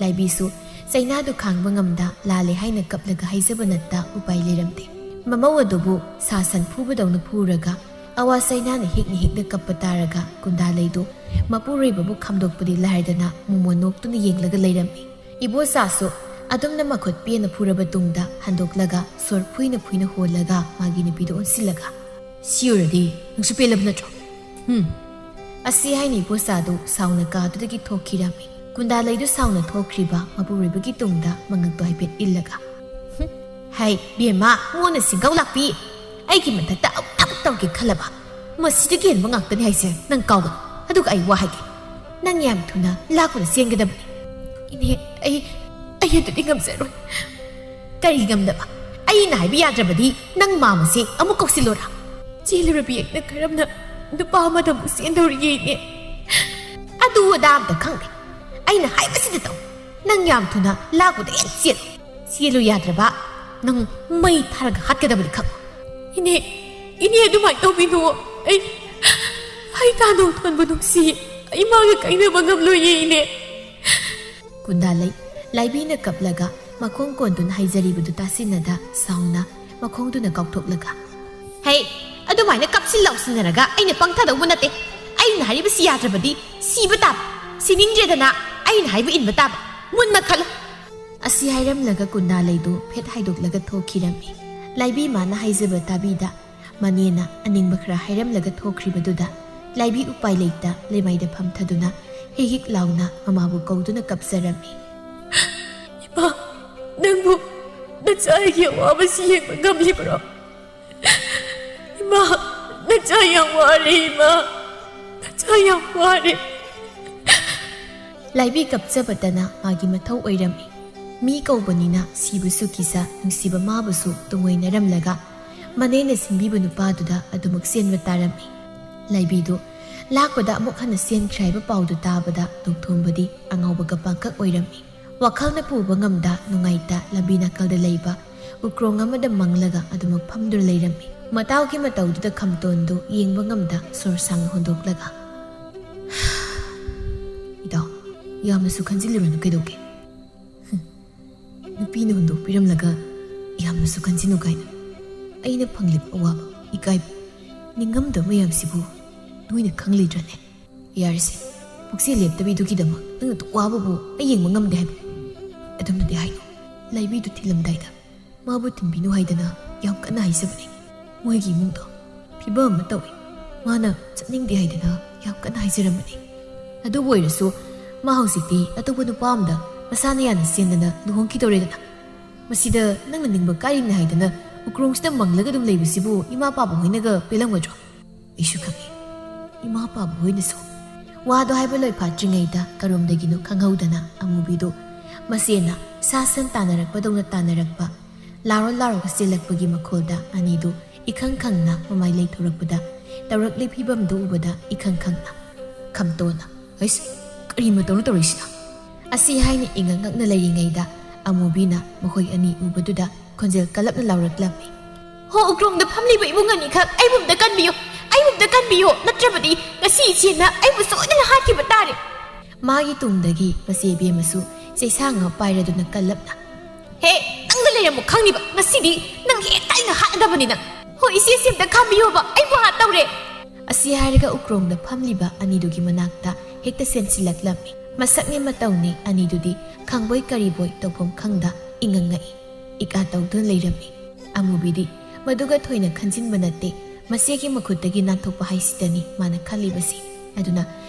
ꯂꯥꯏꯕꯤꯁꯨ ꯆꯩꯅꯥꯗꯨ ꯈꯥꯡꯕ ꯉꯝꯗ ꯂꯥꯜꯂꯦ ꯍꯥꯏꯅ ꯀꯞꯂꯒ ꯍꯥꯏꯖꯕ ꯅꯠꯇ ꯎꯄꯥꯏ ꯂꯩꯔꯝꯗꯦ꯫ ꯃꯃꯧ ꯑꯗꯨꯕꯨ ꯁꯥ ꯁꯟ ꯐꯨꯕꯗꯧꯅ ꯐꯨꯔꯒ ꯑꯋꯥ ꯆꯩꯅꯥꯅ ꯍꯤꯛꯅ ꯍꯤꯛꯅ ꯀꯞꯄ ꯇꯥꯔꯒ ꯀꯨꯟꯗꯥ ꯂꯩꯗꯨ ꯃꯄꯨꯔꯣꯏꯕꯕꯨ ꯈꯥꯝꯗꯣꯛꯄꯗꯤ ꯂꯥꯏꯔꯗꯅ ꯃꯣꯃꯣꯟ ꯅꯣꯛꯇꯨꯅ ꯌꯦꯡꯂꯒ ꯂꯩꯔꯝꯃꯤ꯫ ꯏꯕꯣꯆꯥꯁꯨ ꯑꯗꯨꯝꯅ ꯃꯈꯨꯠ ꯄꯦꯟꯅ ꯐꯨꯔꯕ ꯇꯨꯡꯗ ꯍꯟꯗꯣꯛꯂꯒ ꯁꯣꯔ ꯐꯨꯏꯅ ꯐꯨꯏꯅ ꯍꯣꯜꯂꯒ ꯃꯥꯒꯤ ꯅꯨꯄꯤꯗꯨ ꯑꯣꯟꯁꯤꯜꯂꯒ, "ꯁꯤ ꯑꯣꯏꯔꯗꯤ ꯅꯪꯁꯨ ꯄꯦꯜꯂꯕ ꯅꯠꯇ꯭ꯔꯣ? ꯍꯨꯝ?" ꯑꯁꯤ ꯍꯥꯏꯅ ꯏꯕꯣꯆꯥꯗꯨ ꯁꯥꯎꯅ ꯀꯥꯗꯨꯗꯒꯤ ꯊꯣꯛꯈꯤꯔꯝꯃꯤ꯫ ꯀꯨꯟꯗꯥ ꯂꯩꯗꯨ ꯁꯥꯎꯅ ꯊꯣꯛꯈ꯭ꯔꯤꯕ ꯃꯄꯨꯔꯣꯏꯕꯒꯤ ꯇꯨꯡꯗ ꯃꯉꯛꯇꯣ ꯍꯥꯏꯐꯦꯠ ꯏꯜꯂꯒ, "ꯍꯨꯝ, ꯍꯩ, ꯕꯦꯝꯃ, ꯃꯣꯟꯅ ꯁꯤꯡꯒꯧ ꯂꯥꯛꯄꯤ, ꯑꯩꯒꯤ ꯃꯊꯛꯇ ꯑꯃꯨꯛ ꯊꯕꯛ ꯇꯧꯔꯒꯦ ꯈꯜꯂꯕ? ꯃꯁꯤꯗꯒꯤ ꯍꯦꯟꯕ ꯉꯥꯛꯇꯅꯤ ꯍꯥꯏꯁꯦ ꯅꯪ ꯀꯥꯎꯒꯅꯨ꯫ ꯑꯗꯨꯒ ꯑꯩ ꯋꯥ ꯍꯥꯏꯒꯦ, ꯅꯪ ꯌꯥꯝ ꯊꯨꯅ ꯂꯥꯛꯄꯗ ꯆꯦꯟꯒꯗꯕꯅꯤ꯫" "ꯏꯅꯦ, ꯑꯩ, ꯑꯩ ꯑꯗꯨꯗꯤ ꯉꯝꯖꯔꯣꯏ꯫" "ꯀꯔꯤ ꯉꯝꯗꯕ? ꯑꯩꯅ ꯍꯥꯏꯕ ꯌꯥꯗ꯭ꯔꯕꯗꯤ ꯅꯪ ꯃꯥꯃꯁꯦ ꯑꯃꯨꯛ ꯀꯧꯁꯤꯜꯂꯣꯔꯥ?" "ꯆꯦꯜꯂꯨꯔꯕꯤ ꯑꯩꯅ ꯀꯔꯝꯅ ꯅꯨꯄꯥ ꯑꯃꯗ ꯑꯃꯨꯛ ꯆꯦꯟꯗꯧꯔꯤꯒꯦ, ꯏꯅꯦ?" "ꯑꯗꯨ ꯑꯗꯥ ꯑꯝꯇ ꯈꯪꯗꯦ, ꯑꯩꯅ ꯍꯥꯏꯕꯁꯤꯗ ꯇꯧ꯫ ꯅꯪ ꯌꯥꯝ ꯊꯨꯅ ꯂꯥꯛꯄꯗ ꯍꯦꯛ ꯆꯦꯜꯂꯨ꯫ ꯆꯦꯜꯂꯨ ꯌꯥꯗ꯭ꯔꯕ?" ꯅꯪ ꯃꯩ ꯊꯥꯔꯒ ꯍꯥꯠꯀꯗꯕꯅꯤ ꯈꯪꯉꯨ꯫ ꯏꯅꯦ, ꯏꯅꯦ, ꯑꯗꯨꯃꯥꯏꯅ ꯇꯧꯕꯤꯅꯨ꯫ ꯑꯩ, ꯑꯩ ꯇꯥ ꯅꯣꯡꯊꯣꯟꯕꯨ ꯅꯨꯡꯁꯤ꯫ ꯏꯃꯥꯒ ꯀꯥꯏꯅꯕ ꯉꯝꯂꯣꯏꯌꯦ, ꯏꯅꯦ꯫ ꯀꯨꯟꯗꯥꯂꯩ, ꯂꯥꯏꯕꯤꯅ ꯀꯞꯂꯒ ꯃꯈꯣꯡ ꯀꯣꯟꯗꯨꯅ ꯍꯥꯏꯖꯔꯤꯕꯗꯨ ꯇꯥꯁꯤꯟꯅꯗ ꯁꯥꯎꯅ ꯃꯈꯣꯡꯗꯨꯅ ꯀꯥꯎꯊꯣꯛꯂꯒ, "ꯍꯩ, ꯑꯗꯨꯃꯥꯏꯅ ꯀꯞꯁꯤꯟ ꯂꯥꯎꯁꯤꯟꯅꯔꯒ ꯑꯩꯅ ꯄꯪꯊꯗꯧꯕ ꯅꯠꯇꯦ꯫ ꯑꯩꯅ ꯍꯥꯏꯔꯤꯕꯁꯤ ꯌꯥꯗ꯭ꯔꯕꯗꯤ ꯁꯤꯕ ꯇꯥꯕ꯫ ꯁꯤꯅꯤꯡꯗ꯭ꯔꯦꯗꯅ ꯑꯩꯅ ꯍꯥꯏꯕ ꯏꯟꯕ ꯇꯥꯕ꯫ ꯃꯨꯟꯅ ꯈꯜꯂꯨ꯫" ꯑꯁꯤ ꯍꯥꯏꯔꯝꯂꯒ ꯀꯨꯟꯗꯥꯂꯩꯗꯨ ꯐꯦꯠ ꯍꯥꯏꯗꯣꯛꯂꯒ ꯊꯣꯛꯈꯤꯔꯝꯃꯤ꯫ ꯂꯥꯏꯕꯤ ꯃꯥꯅ ꯍꯥꯏꯖꯕ ꯇꯥꯕꯤꯗ ꯃꯅꯦꯅ ꯑꯅꯤꯡꯕ ꯈꯔ ꯍꯥꯏꯔꯝꯂꯒ ꯊꯣꯛꯈ꯭ꯔꯤꯕꯗꯨꯗ ꯂꯥꯏꯕꯤ ꯎꯄꯥꯏ ꯂꯩꯇ ꯂꯩꯃꯥꯏꯗ ꯐꯝꯊꯗꯨꯅ ꯍꯤꯛ ꯍꯤꯛ ꯂꯥꯎꯅ ꯃꯃꯥꯕꯨ ꯀꯧꯗꯨꯅ ꯀꯞꯆꯔꯝꯃꯤ꯫ "ꯏꯃꯥ, ꯅꯪꯕꯨ ꯅꯆꯥ ꯑꯩꯒꯤ ꯑꯋꯥꯕꯁꯤ ꯌꯦꯡꯕ ꯉꯝꯂꯤꯕ꯭ꯔꯣ? ꯏꯃꯥ, ꯅꯆꯥ ꯌꯥꯝ ꯋꯥꯔꯦ, ꯏꯃꯥ, ꯅꯆꯥ ꯌꯥꯝ ꯋꯥꯔꯦ꯫" ꯂꯥꯏꯕꯤ ꯀꯞꯆꯕꯇꯅ ꯃꯥꯒꯤ ꯃꯊꯧ ꯑꯣꯏꯔꯝꯃꯤ꯫ ꯃꯤ ꯀꯧꯕꯅꯤꯅ ꯁꯤꯕꯁꯨ ꯀꯤꯖ ꯅꯨꯡꯁꯤꯕ ꯃꯥꯕꯨꯁꯨ ꯇꯨꯡꯑꯣꯏꯅꯔꯝꯂꯒ ꯃꯅꯦꯅ ꯁꯤꯟꯕꯤꯕ ꯅꯨꯄꯥꯗꯨꯗ ꯑꯗꯨꯃꯛ ꯆꯦꯟꯕ ꯇꯥꯔꯝꯃꯤ꯫ ꯂꯥꯏꯕꯤꯗꯨ ꯂꯥꯛꯄꯗ ꯑꯃꯨꯛ ꯍꯟꯅ ꯆꯦꯟꯈ꯭ꯔꯦ ꯍꯥꯏꯕ ꯄꯥꯎꯗꯨ ꯇꯥꯕꯗ ꯅꯣꯡꯊꯣꯝꯕꯗꯤ ꯑꯉꯥꯎꯕꯒ ꯄꯥꯡꯀꯛ ꯑꯣꯏꯔꯝꯃꯤ꯫ ꯋꯥꯈꯜꯅ ꯄꯨꯕ ꯉꯝꯗ ꯅꯨꯡꯉꯥꯏꯇ ꯂꯝꯕꯤ ꯅꯥꯀꯜꯗ ꯂꯩꯕ ꯎꯀ꯭ꯔꯣꯡ ꯑꯃꯗ ꯃꯪꯂꯒ ꯑꯗꯨꯃꯛ ꯐꯝꯗꯨꯅ ꯂꯩꯔꯝꯃꯤ꯫ ꯃꯇꯥꯎꯒꯤ ꯃꯇꯧꯗꯨꯗ ꯈꯝꯇꯣꯟꯗꯨ ꯌꯦꯡꯕ ꯉꯝꯗ ꯁꯣꯔ ꯁꯥꯡꯅ ꯍꯣꯟꯗꯣꯛꯂꯒ, "ꯏꯇꯥꯎ, ꯌꯥꯝꯅꯁꯨ ꯈꯟꯖꯤꯜꯂꯨꯔꯅꯨ, ꯀꯩꯗꯧꯒꯦ? ꯍꯨꯝ, ꯅꯨꯄꯤꯅ ꯍꯨꯟꯗꯣꯛꯄꯤꯔꯝꯂꯒ ꯌꯥꯝꯅꯁꯨ ꯈꯟꯖꯤꯟꯅꯨ ꯀꯥꯏꯅ꯫ ꯑꯩꯅ ꯐꯪꯂꯤꯕ ꯑꯋꯥꯕ, ꯏꯀꯥꯏꯕ, ꯅꯤꯡꯉꯝꯗꯕ ꯃꯌꯥꯝꯁꯤꯕꯨ ꯅꯣꯏꯅ ꯈꯪꯂꯤꯗ꯭ꯔꯅꯦ? ꯌꯥꯔꯦꯁꯦ, ꯄꯨꯛꯆꯦꯜ ꯂꯦꯞꯇꯕꯤꯗꯨꯒꯤꯗꯃꯛ ꯅꯪꯅ ꯑꯗꯨꯛ ꯋꯥꯕꯕꯨ ꯑꯩ ꯌꯦꯡꯕ ꯉꯝꯗꯦ ꯍꯥꯏꯕ?" ꯑꯗꯨꯝꯅꯗꯤ ꯍꯥꯏꯅꯨ꯫ ꯂꯥꯏꯕꯤꯗꯨ ꯊꯤꯜꯂꯝꯗꯥꯏꯗ ꯃꯥꯕꯨ ꯊꯤꯟꯕꯤꯅꯨ ꯍꯥꯏꯗꯅ ꯌꯥꯝ ꯀꯟꯅ ꯍꯥꯏꯖꯕꯅꯤ꯫ ꯃꯣꯏꯒꯤ ꯏꯃꯨꯡꯗꯣ ꯐꯤꯕꯝ ꯑꯃ ꯇꯧꯏ꯫ ꯃꯥꯅ ꯆꯠꯅꯤꯡꯗꯦ ꯍꯥꯏꯗꯅ ꯌꯥꯝ ꯀꯟꯅ ꯍꯥꯏꯖꯔꯝꯕꯅꯤ꯫ ꯑꯗꯨꯕꯨ ꯑꯣꯏꯔꯁꯨ ꯃꯥ ꯍꯧꯖꯤꯛꯇꯤ ꯑꯇꯣꯞꯄ ꯅꯨꯄꯥ ꯑꯃꯗ ꯃꯁꯥꯅ ꯌꯥꯅ ꯆꯦꯟꯗꯅ ꯂꯨꯍꯣꯡꯈꯤꯗꯧꯔꯦꯗꯅ꯫ ꯃꯁꯤꯗ ꯅꯪꯅ ꯅꯤꯡꯕ ꯀꯥꯏꯔꯤꯅꯦ ꯍꯥꯏꯗꯅ ꯎꯀ꯭ꯔꯣꯡꯁꯤꯗ ꯃꯪꯂꯒ ꯑꯗꯨꯝ ꯂꯩꯕꯁꯤꯕꯨ ꯏꯃꯥ ꯄꯥꯕꯨꯡ ꯍꯣꯏꯅꯒ ꯄꯦꯜꯂꯝꯒꯗ꯭ꯔꯣ? ꯑꯩꯁꯨ ꯈꯪꯏ, ꯏꯃꯥ ꯄꯥꯕꯨꯡ ꯍꯣꯏꯅꯁꯨ꯫ ꯋꯥꯗꯣ ꯍꯥꯏꯕ ꯂꯣꯏ ꯐꯥꯠꯇ꯭ꯔꯤꯉꯩꯗ ꯀꯔꯣꯝꯗꯒꯤꯅꯣ ꯈꯪꯍꯧꯗꯅ ꯑꯃꯨꯕꯤꯗꯨ ꯃꯁꯦꯅ ꯁꯥ ꯁꯟ ꯇꯥꯟꯅꯔꯛꯄꯗꯧꯅ ꯇꯥꯟꯅꯔꯛꯄ, ꯂꯥꯎꯔ ꯂꯥꯎꯔꯒ ꯆꯦꯜꯂꯛꯄꯒꯤ ꯃꯈꯣꯜꯗ ꯑꯅꯤꯗꯨ ꯏꯈꯪ ꯈꯪꯅ ꯃꯃꯥꯏ ꯂꯩꯊꯣꯔꯛꯄꯗ ꯇꯧꯔꯛꯂꯤ ꯐꯤꯕꯝꯗꯨ ꯎꯕꯗ ꯏꯈꯪ ꯈꯪꯅ ꯈꯝꯇꯣꯅ, "ꯍꯩꯁ, ꯀꯔꯤ ꯃꯇꯧꯅꯣ ꯇꯧꯔꯤꯁꯤꯅ?" ꯑꯁꯤ ꯍꯥꯏꯅ ꯏꯉꯛ ꯉꯛꯅ ꯂꯩꯔꯤꯉꯩꯗ ꯑꯃꯨꯕꯤꯅ ꯃꯈꯣꯏ ꯑꯅꯤ ꯎꯕꯗꯨꯗ ꯈꯣꯟꯖꯦꯜ ꯀꯜꯂꯞꯅ ꯂꯥꯎꯔꯛꯂꯝꯃꯤ꯫ "ꯍꯣ, ꯎꯀ꯭ꯔꯣꯡꯗ ꯐꯝꯂꯤꯕ ꯏꯕꯨꯡ ꯑꯅꯤꯈꯛ ꯑꯩꯕꯨ ꯑꯝꯇ ꯀꯟꯕꯤꯌꯨ, ꯑꯩꯕꯨ ꯑꯝꯇ ꯀꯟꯕꯤꯌꯨ, ꯅꯠꯇ꯭ꯔꯕꯗꯤ ꯉꯁꯤ ꯏꯆꯦꯅ ꯑꯩꯕꯨ ꯁꯣꯏꯗꯅ ꯍꯥꯠꯈꯤꯕ ꯇꯥꯔꯦ!" ꯃꯥꯒꯤ ꯇꯨꯡꯗꯒꯤ ꯃꯆꯦ ꯏꯕꯦꯝꯃꯁꯨ ꯆꯩꯁꯥꯡ ꯑꯃ ꯄꯥꯏꯔꯗꯨꯅ ꯀꯜꯂꯞꯅ, "ꯍꯦ, ꯅꯪꯗ ꯂꯩꯔꯝꯃꯨ ꯈꯪꯅꯤꯕ, ꯉꯁꯤꯗꯤ ꯅꯪ ꯍꯦꯛꯇ ꯑꯩꯅ ꯍꯥꯠꯂꯗꯕꯅꯤ ꯅꯪ! ꯍꯣ, ꯏꯆꯦꯁꯤ ꯑꯝꯇ ꯈꯥꯝꯕꯤꯌꯣꯕ, ꯑꯩꯕꯨ ꯍꯥꯠꯇꯧꯔꯦ!" ꯑꯁꯤ ꯍꯥꯏꯔꯒ ꯎꯀ꯭ꯔꯣꯡꯗ ꯐꯝꯂꯤꯕ ꯑꯅꯤꯗꯨꯒꯤ ꯃꯅꯥꯛꯇ ꯍꯦꯛꯇ ꯆꯦꯟꯁꯤꯜꯂꯛꯂꯝꯃꯤ꯫ ꯃꯁꯛꯅꯦ ꯃꯇꯧꯅꯦ ꯑꯅꯤꯗꯨꯗꯤ ꯈꯪꯕꯣꯏ ꯀꯔꯤꯕꯣꯏ ꯇꯧꯐꯝ ꯈꯪꯗ ꯏꯉꯪ ꯉꯛꯏ꯫ ꯏꯀꯥ ꯇꯧꯗꯨꯅ ꯂꯩꯔꯝꯃꯤ꯫ ꯑꯃꯨꯕꯤꯗꯤ ꯃꯗꯨꯒ ꯊꯣꯏꯅ ꯈꯟꯖꯤꯟꯕ ꯅꯠꯇꯦ, ꯃꯆꯦꯒꯤ ꯃꯈꯨꯠꯇꯒꯤ ꯅꯥꯟꯊꯣꯛꯄ ꯍꯥꯏꯁꯤꯗꯅꯤ ꯃꯥꯅ ꯈꯜꯂꯤꯕꯁꯤ꯫ ꯑꯗꯨꯅ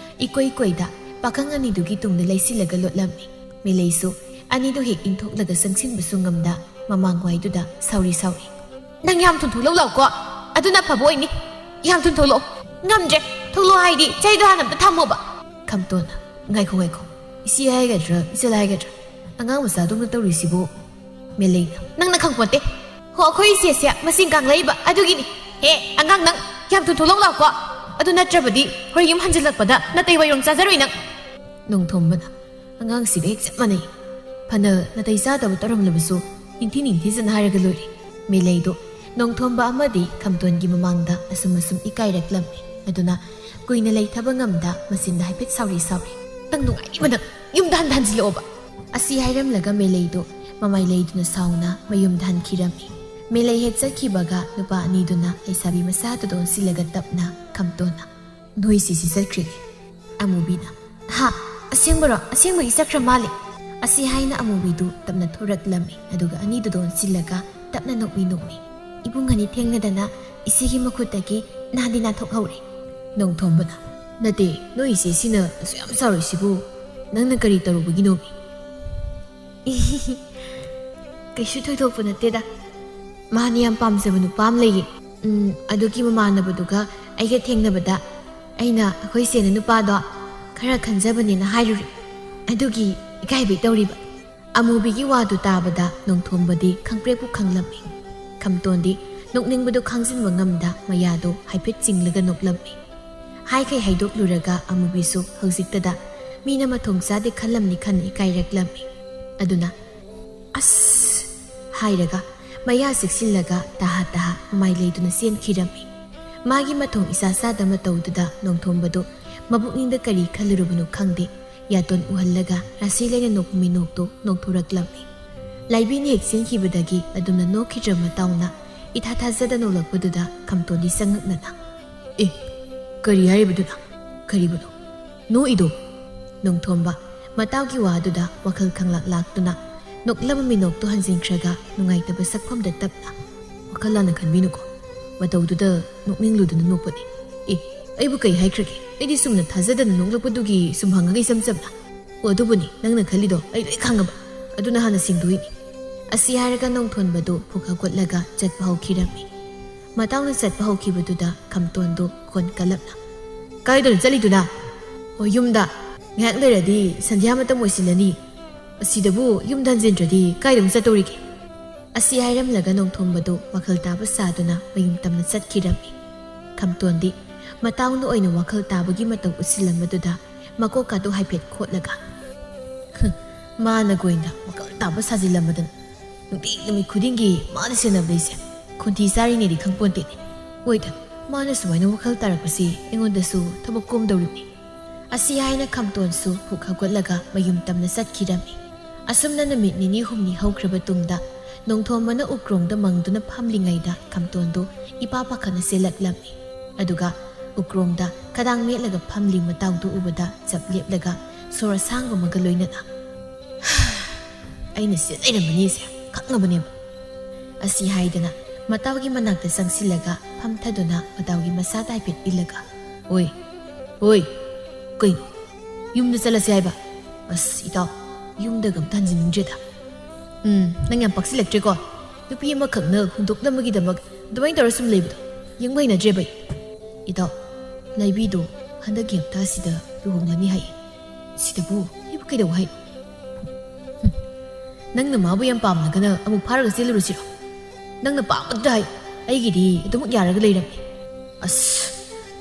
ꯏꯀꯣꯏ ꯀꯣꯏꯗ ꯄꯥꯈꯪ ꯑꯅꯤꯗꯨꯒꯤ ꯇꯨꯡꯗ ꯂꯩꯁꯤꯜꯂꯒ ꯂꯣꯠꯂꯝꯃꯤ꯫ ꯃꯦꯂꯩꯁꯨ ꯑꯅꯤꯗꯨ ꯍꯦꯛ ꯏꯟꯊꯣꯛꯂꯒ ꯆꯪꯁꯤꯟꯕꯁꯨ ꯉꯝꯗ ꯃꯃꯥꯡꯋꯥꯏꯗꯨꯗ ꯁꯥꯎꯔꯤ ꯁꯥꯎꯔꯤ, "ꯅꯪ ꯌꯥꯝ ꯊꯨꯅ ꯊꯣꯛꯂꯛꯎ ꯂꯥꯎꯀꯣ, ꯑꯗꯨꯅ ꯐꯕ ꯑꯣꯏꯅꯤ꯫ ꯌꯥꯝ ꯊꯨꯅ ꯊꯣꯛꯂꯛꯑꯣ꯫ ꯉꯝꯗ꯭ꯔꯦ, ꯊꯣꯛꯂꯛꯑꯣ ꯍꯥꯏꯗꯤ ꯆꯩꯗꯣ ꯍꯥꯟꯅ ꯑꯝꯇ ꯊꯝꯃꯣꯕ꯫" ꯈꯝꯇꯣꯟꯅ, "ꯉꯥꯏꯈꯣ, ꯉꯥꯏꯈꯣ, ꯏꯆꯦ ꯍꯥꯏꯒꯗ꯭ꯔꯥ ꯏꯆꯜ ꯍꯥꯏꯒꯗ꯭ꯔꯥ, ꯑꯉꯥꯡ ꯃꯆꯥꯗꯧꯅ ꯇꯧꯔꯤꯁꯤꯕꯨ?" ꯃꯦꯂꯩꯅ, "ꯅꯪꯅ ꯈꯪꯄꯣꯟꯇꯦ꯫ ꯍꯣ, ꯑꯩꯈꯣꯏ ꯏꯆꯦꯁꯦ ꯃꯆꯤꯟ ꯀꯥꯡꯂꯛꯏꯕ ꯑꯗꯨꯒꯤꯅꯤ꯫ ꯍꯦ, ꯑꯉꯥꯡ ꯅꯪ ꯌꯥꯝ ꯊꯨꯅ ꯊꯣꯛꯂꯛꯎ ꯂꯥꯎꯀꯣ, ꯑꯗꯨ ꯅꯠꯇ꯭ꯔꯕꯗꯤ ꯍꯣꯔꯦꯟ ꯌꯨꯝ ꯍꯟꯖꯤꯜꯂꯛꯄꯗ ꯅꯥꯇꯩ ꯋꯥꯏꯔꯣꯡ ꯆꯥꯖꯔꯣꯏ ꯅꯪ꯫" ꯅꯣꯡꯊꯣꯝꯕꯅ, "ꯑꯉꯥꯡꯁꯤꯒ ꯍꯦꯛ ꯆꯞ ꯃꯥꯟꯅꯩ꯫ ꯐꯅ ꯅꯥꯇꯩ ꯆꯥꯗꯕ ꯇꯧꯔꯝꯂꯕꯁꯨ ꯅꯤꯡꯊꯤ ꯅꯤꯡꯊꯤꯖꯅ ꯍꯥꯏꯔꯒ ꯂꯣꯏꯔꯦ꯫" ꯃꯦꯂꯩꯗꯣ ꯅꯣꯡꯊꯣꯝꯕ ꯑꯃꯗꯤ ꯈꯝꯇꯣꯟꯒꯤ ꯃꯃꯥꯡꯗ ꯑꯁꯨꯝ ꯑꯁꯨꯝ ꯏꯀꯥꯏꯔꯛꯂꯝꯃꯤ꯫ ꯑꯗꯨꯅ ꯀꯨꯏꯅ ꯂꯩꯊꯕ ꯉꯝꯗ ꯃꯆꯤꯟꯗ ꯍꯥꯏꯐꯦꯠ ꯁꯥꯎꯔꯤ ꯁꯥꯎꯔꯤ, "ꯅꯪ ꯅꯨꯡꯉꯥꯏꯅꯤꯕ ꯅꯪ, ꯌꯨꯝꯗ ꯍꯟꯊ ꯍꯟꯖꯤꯜꯂꯛꯑꯣꯕ꯫" ꯑꯁꯤ ꯍꯥꯏꯔꯝꯂꯒ ꯃꯦꯂꯩꯗꯣ ꯃꯃꯥꯏ ꯂꯩꯗꯨꯅ ꯁꯥꯎꯅ ꯃꯌꯨꯝꯗ ꯍꯟꯈꯤꯔꯝꯃꯤ꯫ ꯃꯦꯂꯩ ꯍꯦꯛ ꯆꯠꯈꯤꯕꯒ ꯅꯨꯄꯥ ꯑꯅꯤꯗꯨꯅ ꯂꯩꯁꯥꯕꯤ ꯃꯆꯥꯗꯨꯗ ꯑꯣꯟꯁꯤꯜꯂꯒ ꯇꯞꯅ ꯈꯝꯇꯣꯟꯅ, "ꯅꯣꯏ ꯆꯦꯁꯤ ꯆꯠꯈ꯭ꯔꯦ꯫" ꯑꯃꯨꯕꯤꯅ, "ꯍꯥ? ꯑꯁꯦꯡꯕꯔꯣ? ꯑꯁꯦꯡꯕꯒꯤ ꯆꯠꯈ꯭ꯔ ꯃꯥꯜꯂꯦ꯫" ꯑꯁꯤ ꯍꯥꯏꯅ ꯑꯃꯨꯕꯤꯗꯨ ꯇꯞꯅ ꯊꯣꯔꯛꯂꯝꯃꯤ, ꯑꯗꯨꯒ ꯑꯅꯤꯗꯨꯗ ꯑꯣꯟꯁꯤꯜꯂꯒ ꯇꯞꯅ ꯅꯣꯛꯃꯤ ꯅꯣꯛꯃꯤ, "ꯏꯕꯨꯡ ꯑꯅꯤ ꯊꯦꯡꯅꯗꯅ ꯏꯆꯦꯒꯤ ꯃꯈꯨꯠꯇꯒꯤ ꯅꯥꯟꯗꯤ ꯅꯥꯟꯊꯣꯛꯍꯧꯔꯦ꯫" ꯅꯣꯡꯊꯣꯝꯕꯅ, "ꯅꯠꯇꯦ, ꯅꯣꯏ ꯏꯆꯦꯁꯤꯅ ꯑꯁꯨꯛ ꯌꯥꯝ ꯆꯥꯎꯔꯤꯁꯤꯕꯨ ꯅꯪꯅ ꯀꯔꯤ ꯇꯧꯔꯨꯕꯒꯤꯅꯣꯃꯤ?" "ꯀꯩꯁꯨ ꯊꯣꯏꯗꯣꯛꯄ ꯅꯠꯇꯦꯗ꯫ ꯃꯥꯅ ꯌꯥꯝ ꯄꯥꯝꯖꯕ ꯅꯨꯄꯥ ꯑꯃ ꯂꯩꯌꯦ꯫ ꯎꯝ, ꯑꯗꯨꯒꯤ ꯃꯃꯥꯟꯅꯕꯗꯨꯒ ꯑꯩꯒ ꯊꯦꯡꯅꯕꯗ ꯑꯩꯅ ꯑꯩꯈꯣꯏ ꯆꯦꯅ ꯅꯨꯄꯥꯗꯣ ꯈꯔ ꯈꯟꯖꯕꯅꯦꯅ ꯍꯥꯏꯔꯨꯔꯦ꯫ ꯑꯗꯨꯒꯤ ꯏꯀꯥꯏꯕꯩ ꯇꯧꯔꯤꯕ꯫" ꯑꯃꯨꯕꯤꯒꯤ ꯋꯥꯗꯨ ꯇꯥꯕꯗ ꯅꯣꯡꯊꯣꯝꯕꯗꯤ ꯈꯪꯄ꯭ꯔꯦꯛꯄꯨ ꯈꯪꯂꯝꯃꯤ꯫ ꯈꯝꯇꯣꯟꯗꯤ ꯅꯣꯛꯅꯤꯡꯕꯗꯨ ꯈꯥꯡꯖꯤꯟꯕ ꯉꯝꯗ ꯃꯌꯥꯗꯨ ꯍꯥꯏꯐꯦꯠ ꯆꯤꯡꯂꯒ ꯅꯣꯛꯂꯝꯃꯤ꯫ ꯍꯥꯏꯈꯩ ꯍꯥꯏꯗꯣꯛꯂꯨꯔꯒ ꯑꯃꯨꯕꯤꯁꯨ ꯍꯧꯖꯤꯛꯇꯗ ꯃꯤꯅ ꯃꯊꯣꯡ ꯆꯥꯗꯦ ꯈꯜꯂꯝꯅꯤ ꯈꯟꯅ ꯏꯀꯥꯏꯔꯛꯂꯝꯃꯤ꯫ ꯑꯗꯨꯅ, "ꯑꯁ!" ꯍꯥꯏꯔꯒ ꯃꯌꯥ ꯆꯤꯛꯁꯤꯜꯂꯒ ꯇꯍꯥ ꯇꯍꯥ ꯃꯃꯥꯏ ꯂꯩꯗꯨꯅ ꯆꯦꯟꯈꯤꯔꯝꯃꯤ꯫ ꯃꯥꯒꯤ ꯃꯊꯣꯡ ꯏꯆꯥ ꯆꯥꯗ ꯃꯇꯧꯗꯨꯗ ꯅꯣꯡꯊꯣꯝꯕꯗꯨ ꯃꯕꯨꯛꯅꯤꯡꯗ ꯀꯔꯤ ꯈꯜꯂꯨꯔꯕꯅꯣ ꯈꯪꯗꯦ, ꯌꯥꯇꯣꯟ ꯎꯍꯜꯂꯒ ꯔꯥꯁꯤ ꯂꯩꯅ ꯅꯣꯛꯄ ꯃꯤꯅꯣꯛꯇꯨ ꯅꯣꯛꯊꯣꯔꯛꯂꯝꯃꯤ꯫ ꯂꯥꯏꯕꯤꯅ ꯍꯦꯛ ꯆꯦꯟꯈꯤꯕꯗꯒꯤ ꯑꯗꯨꯝꯅ ꯅꯣꯛꯈꯤꯗ꯭ꯔ ꯃꯇꯥꯎꯅ ꯏꯊꯥ ꯊꯥꯖꯗ ꯅꯣꯛꯂꯛꯄꯗꯨꯗ ꯈꯝꯇꯣꯟꯗꯤ ꯆꯉꯛꯅꯅ, "ꯑꯦ, ꯀꯔꯤ ꯍꯥꯏꯔꯤꯕꯗꯨꯅ? ꯀꯔꯤꯕꯨꯅꯣ ꯅꯣꯛꯏꯗꯣ?" ꯅꯣꯡꯊꯣꯝꯕ ꯃꯇꯥꯎꯒꯤ ꯋꯥꯗꯨꯗ ꯋꯥꯈꯜ ꯈꯪꯂꯥꯛ ꯂꯥꯛꯇꯨꯅ ꯅꯣꯛꯂꯝꯕ ꯃꯤꯅꯣꯛꯇꯨ ꯍꯟꯖꯤꯟꯈ꯭ꯔꯒ ꯅꯨꯡꯉꯥꯏꯇꯕ ꯁꯛꯐꯝꯗ ꯇꯞꯅ, "ꯋꯥꯈꯜ ꯂꯥꯟꯅ ꯈꯟꯕꯤꯅꯨꯀꯣ꯫ ꯃꯇꯧꯗꯨꯗ ꯅꯣꯛꯅꯤꯡꯂꯨꯗꯅ ꯅꯣꯛꯄꯅꯤ꯫ ꯑꯦ, ꯑꯩꯕꯨ ꯀꯩ ꯍꯥꯏꯈ꯭ꯔꯒꯦ? ꯑꯩꯗꯤ ꯁꯨꯝꯅ ꯊꯥꯖꯗꯅ ꯅꯣꯛꯂꯛꯄꯗꯨꯒꯤ ꯁꯨꯝ ꯍꯪꯉꯒ ꯏꯆꯝ ꯆꯝꯅ꯫ ꯑꯣ, ꯑꯗꯨꯕꯨꯅꯤ ꯅꯪꯅ ꯈꯜꯂꯤꯗꯣ ꯑꯩ ꯂꯣꯏ ꯈꯪꯉꯕ꯫ ꯑꯗꯨꯅ ꯍꯥꯟꯅ ꯁꯦꯡꯗꯣꯛꯏꯅꯤ꯫" ꯑꯁꯤ ꯍꯥꯏꯔꯒ ꯅꯣꯡꯊꯣꯟꯕꯗꯨ ꯐꯨꯛ ꯍꯧꯒꯠꯂꯒ ꯆꯠꯄ ꯍꯧꯈꯤꯔꯝꯃꯤ꯫ ꯃꯇꯥꯎꯅ ꯆꯠꯄ ꯍꯧꯈꯤꯕꯗꯨꯗ ꯈꯝꯇꯣꯟꯗꯨ ꯈꯣꯟ ꯀꯜꯂꯞꯅ, "ꯀꯥꯏꯗꯅꯣ ꯆꯠꯂꯤꯗꯨꯅ?" "ꯑꯣ, ꯌꯨꯝꯗ꯫ ꯉꯥꯏꯍꯥꯛ ꯂꯩꯔꯗꯤ ꯁꯟꯙ꯭ꯌꯥ ꯃꯇꯝ ꯑꯣꯏꯁꯤꯜꯂꯅꯤ꯫ ꯑꯁꯤꯗꯕꯨ ꯌꯨꯝꯗ ꯍꯟꯖꯤꯟꯗ꯭ꯔꯗꯤ ꯀꯥꯏꯗ ꯑꯃꯨꯛ ꯆꯠꯇꯧꯔꯤꯒꯦ?" ꯑꯁꯤ ꯍꯥꯏꯔꯝꯂꯒ ꯅꯣꯡꯊꯣꯝꯕꯗꯨ ꯋꯥꯈꯜ ꯇꯥꯕ ꯁꯥꯗꯨꯅ ꯃꯌꯨꯝ ꯇꯝꯅ ꯆꯠꯈꯤꯔꯝꯃꯤ꯫ ꯈꯝꯇꯣꯟꯗꯤ ꯃꯇꯥꯎꯅ ꯑꯣꯏꯅ ꯋꯥꯈꯜ ꯇꯥꯕꯒꯤ ꯃꯇꯧ ꯎꯠꯁꯤꯜꯂꯝꯕꯗꯨꯗ ꯃꯀꯣꯛꯀꯥꯗꯨ ꯍꯥꯏꯐꯦꯠ ꯈꯣꯠꯂꯒ, "ꯍꯨꯝ, ꯃꯥꯅ ꯒꯣꯏꯟꯗ ꯋꯥꯈꯜ ꯇꯥꯕ ꯁꯥꯖꯤꯜꯂꯝꯕꯗꯅ ꯅꯨꯡꯇꯤ ꯅꯨꯃꯤꯠ ꯈꯨꯗꯤꯡꯒꯤ ꯃꯥꯅ ꯁꯦꯟꯅꯕ ꯑꯩꯁꯦ ꯈꯣꯟꯊꯤ ꯆꯥꯔꯤꯅꯦꯗꯤ ꯈꯪꯄꯣꯟꯇꯦꯅꯦ꯫ ꯍꯣꯏꯗ, ꯃꯥꯅ ꯁꯨꯃꯥꯏꯅ ꯋꯥꯈꯜ ꯇꯥꯔꯛꯄꯁꯤ ꯑꯩꯉꯣꯟꯗꯁꯨ ꯊꯕꯛ ꯀꯣꯝꯗꯧꯔꯤꯕꯅꯤ꯫" ꯑꯁꯤ ꯍꯥꯏꯅ ꯈꯝꯇꯣꯟꯁꯨ ꯐꯨꯛ ꯍꯧꯒꯠꯂꯒ ꯃꯌꯨꯝ ꯇꯝꯅ ꯆꯠꯈꯤꯔꯝꯃꯤ꯫ ꯑꯁꯨꯝꯅ ꯅꯨꯃꯤꯠ ꯅꯤꯅꯤ ꯍꯨꯝꯅꯤ ꯍꯧꯈ꯭ꯔꯕ ꯇꯨꯡꯗ ꯅꯣꯡꯊꯣꯝꯕꯅ ꯎꯀ꯭ꯔꯣꯡꯗ ꯃꯪꯗꯨꯅ ꯐꯝꯂꯤꯉꯩꯗ ꯈꯝꯇꯣꯟꯗꯨ ꯏꯄꯥ ꯄꯥꯈꯠꯅ ꯆꯦꯜꯂꯛꯂꯝꯃꯤ꯫ ꯑꯗꯨꯒ ꯎꯀ꯭ꯔꯣꯡꯗ ꯈꯗꯥꯡ ꯃꯦꯠꯂꯒ ꯐꯝꯂꯤ ꯃꯇꯥꯎꯗꯨ ꯎꯕꯗ ꯆꯞ ꯂꯦꯞꯂꯒ ꯁꯣꯔ ꯑꯁꯥꯡꯕ ꯑꯃꯒ ꯂꯣꯏꯅꯅ, "ꯑꯩꯅ ꯁꯤꯗ ꯂꯩꯔꯝꯕꯅꯤꯁꯦ ꯈꯪꯉꯕꯅꯦꯕ꯫" ꯑꯁꯤ ꯍꯥꯏꯗꯅ ꯃꯇꯥꯎꯒꯤ ꯃꯅꯥꯛꯇ ꯆꯪꯁꯤꯜꯂꯒ ꯐꯝꯊꯗꯨꯅ ꯃꯇꯥꯎꯒꯤ ꯃꯁꯥꯗ ꯍꯥꯏꯐꯦꯠ ꯏꯜꯂꯒ, "ꯍꯣꯏ, ꯍꯣꯏ, ꯀꯩꯅꯣ? ꯌꯨꯝꯗ ꯆꯠꯂꯁꯦ ꯍꯥꯏꯕ? ꯑꯁ, ꯏꯇꯥꯎ, ꯌꯨꯝꯗꯒ ꯑꯝꯇ ꯍꯟꯖꯤꯟꯅꯤꯡꯗ꯭ꯔꯦꯗ꯫" "ꯎꯝ, ꯅꯪ ꯌꯥꯝ ꯄꯛꯁꯤꯜꯂꯛꯇ꯭ꯔꯦꯀꯣ꯫ ꯅꯨꯄꯤ ꯑꯃꯈꯛꯅ ꯍꯨꯟꯗꯣꯛꯅꯕꯒꯤꯗꯃꯛ ꯑꯗꯨꯃꯥꯏꯅ ꯇꯧꯔ ꯁꯨꯝ ꯂꯩꯕꯗꯣ ꯌꯦꯡꯕ ꯍꯩꯅꯗ꯭ꯔꯦꯕ ꯑꯩ꯫" "ꯏꯇꯥꯎ, ꯂꯥꯏꯕꯤꯗꯣ ꯍꯟꯗꯛꯀꯤ ꯍꯞꯇꯥꯁꯤꯗ ꯂꯨꯍꯣꯡꯂꯅꯤ ꯍꯥꯏꯌꯦ꯫ ꯁꯤꯗꯕꯨ ꯑꯩꯕꯨ ꯀꯩꯗꯧ ꯍꯥꯏꯅꯣ? ꯍꯨꯝ, ꯅꯪꯅ ꯃꯥꯕꯨ ꯌꯥꯝ ꯄꯥꯝꯂꯒꯅ ꯑꯃꯨꯛ ꯐꯥꯔꯒ ꯆꯦꯜꯂꯨꯔꯁꯤꯔꯣ? ꯅꯪꯅ ꯄꯥꯝꯕꯗꯨꯗ ꯍꯥꯏ, ꯑꯩꯒꯤꯗꯤ ꯑꯗꯨꯃꯛ ꯌꯥꯔꯒ ꯂꯩꯔꯝꯃꯤ꯫" "ꯑꯁ,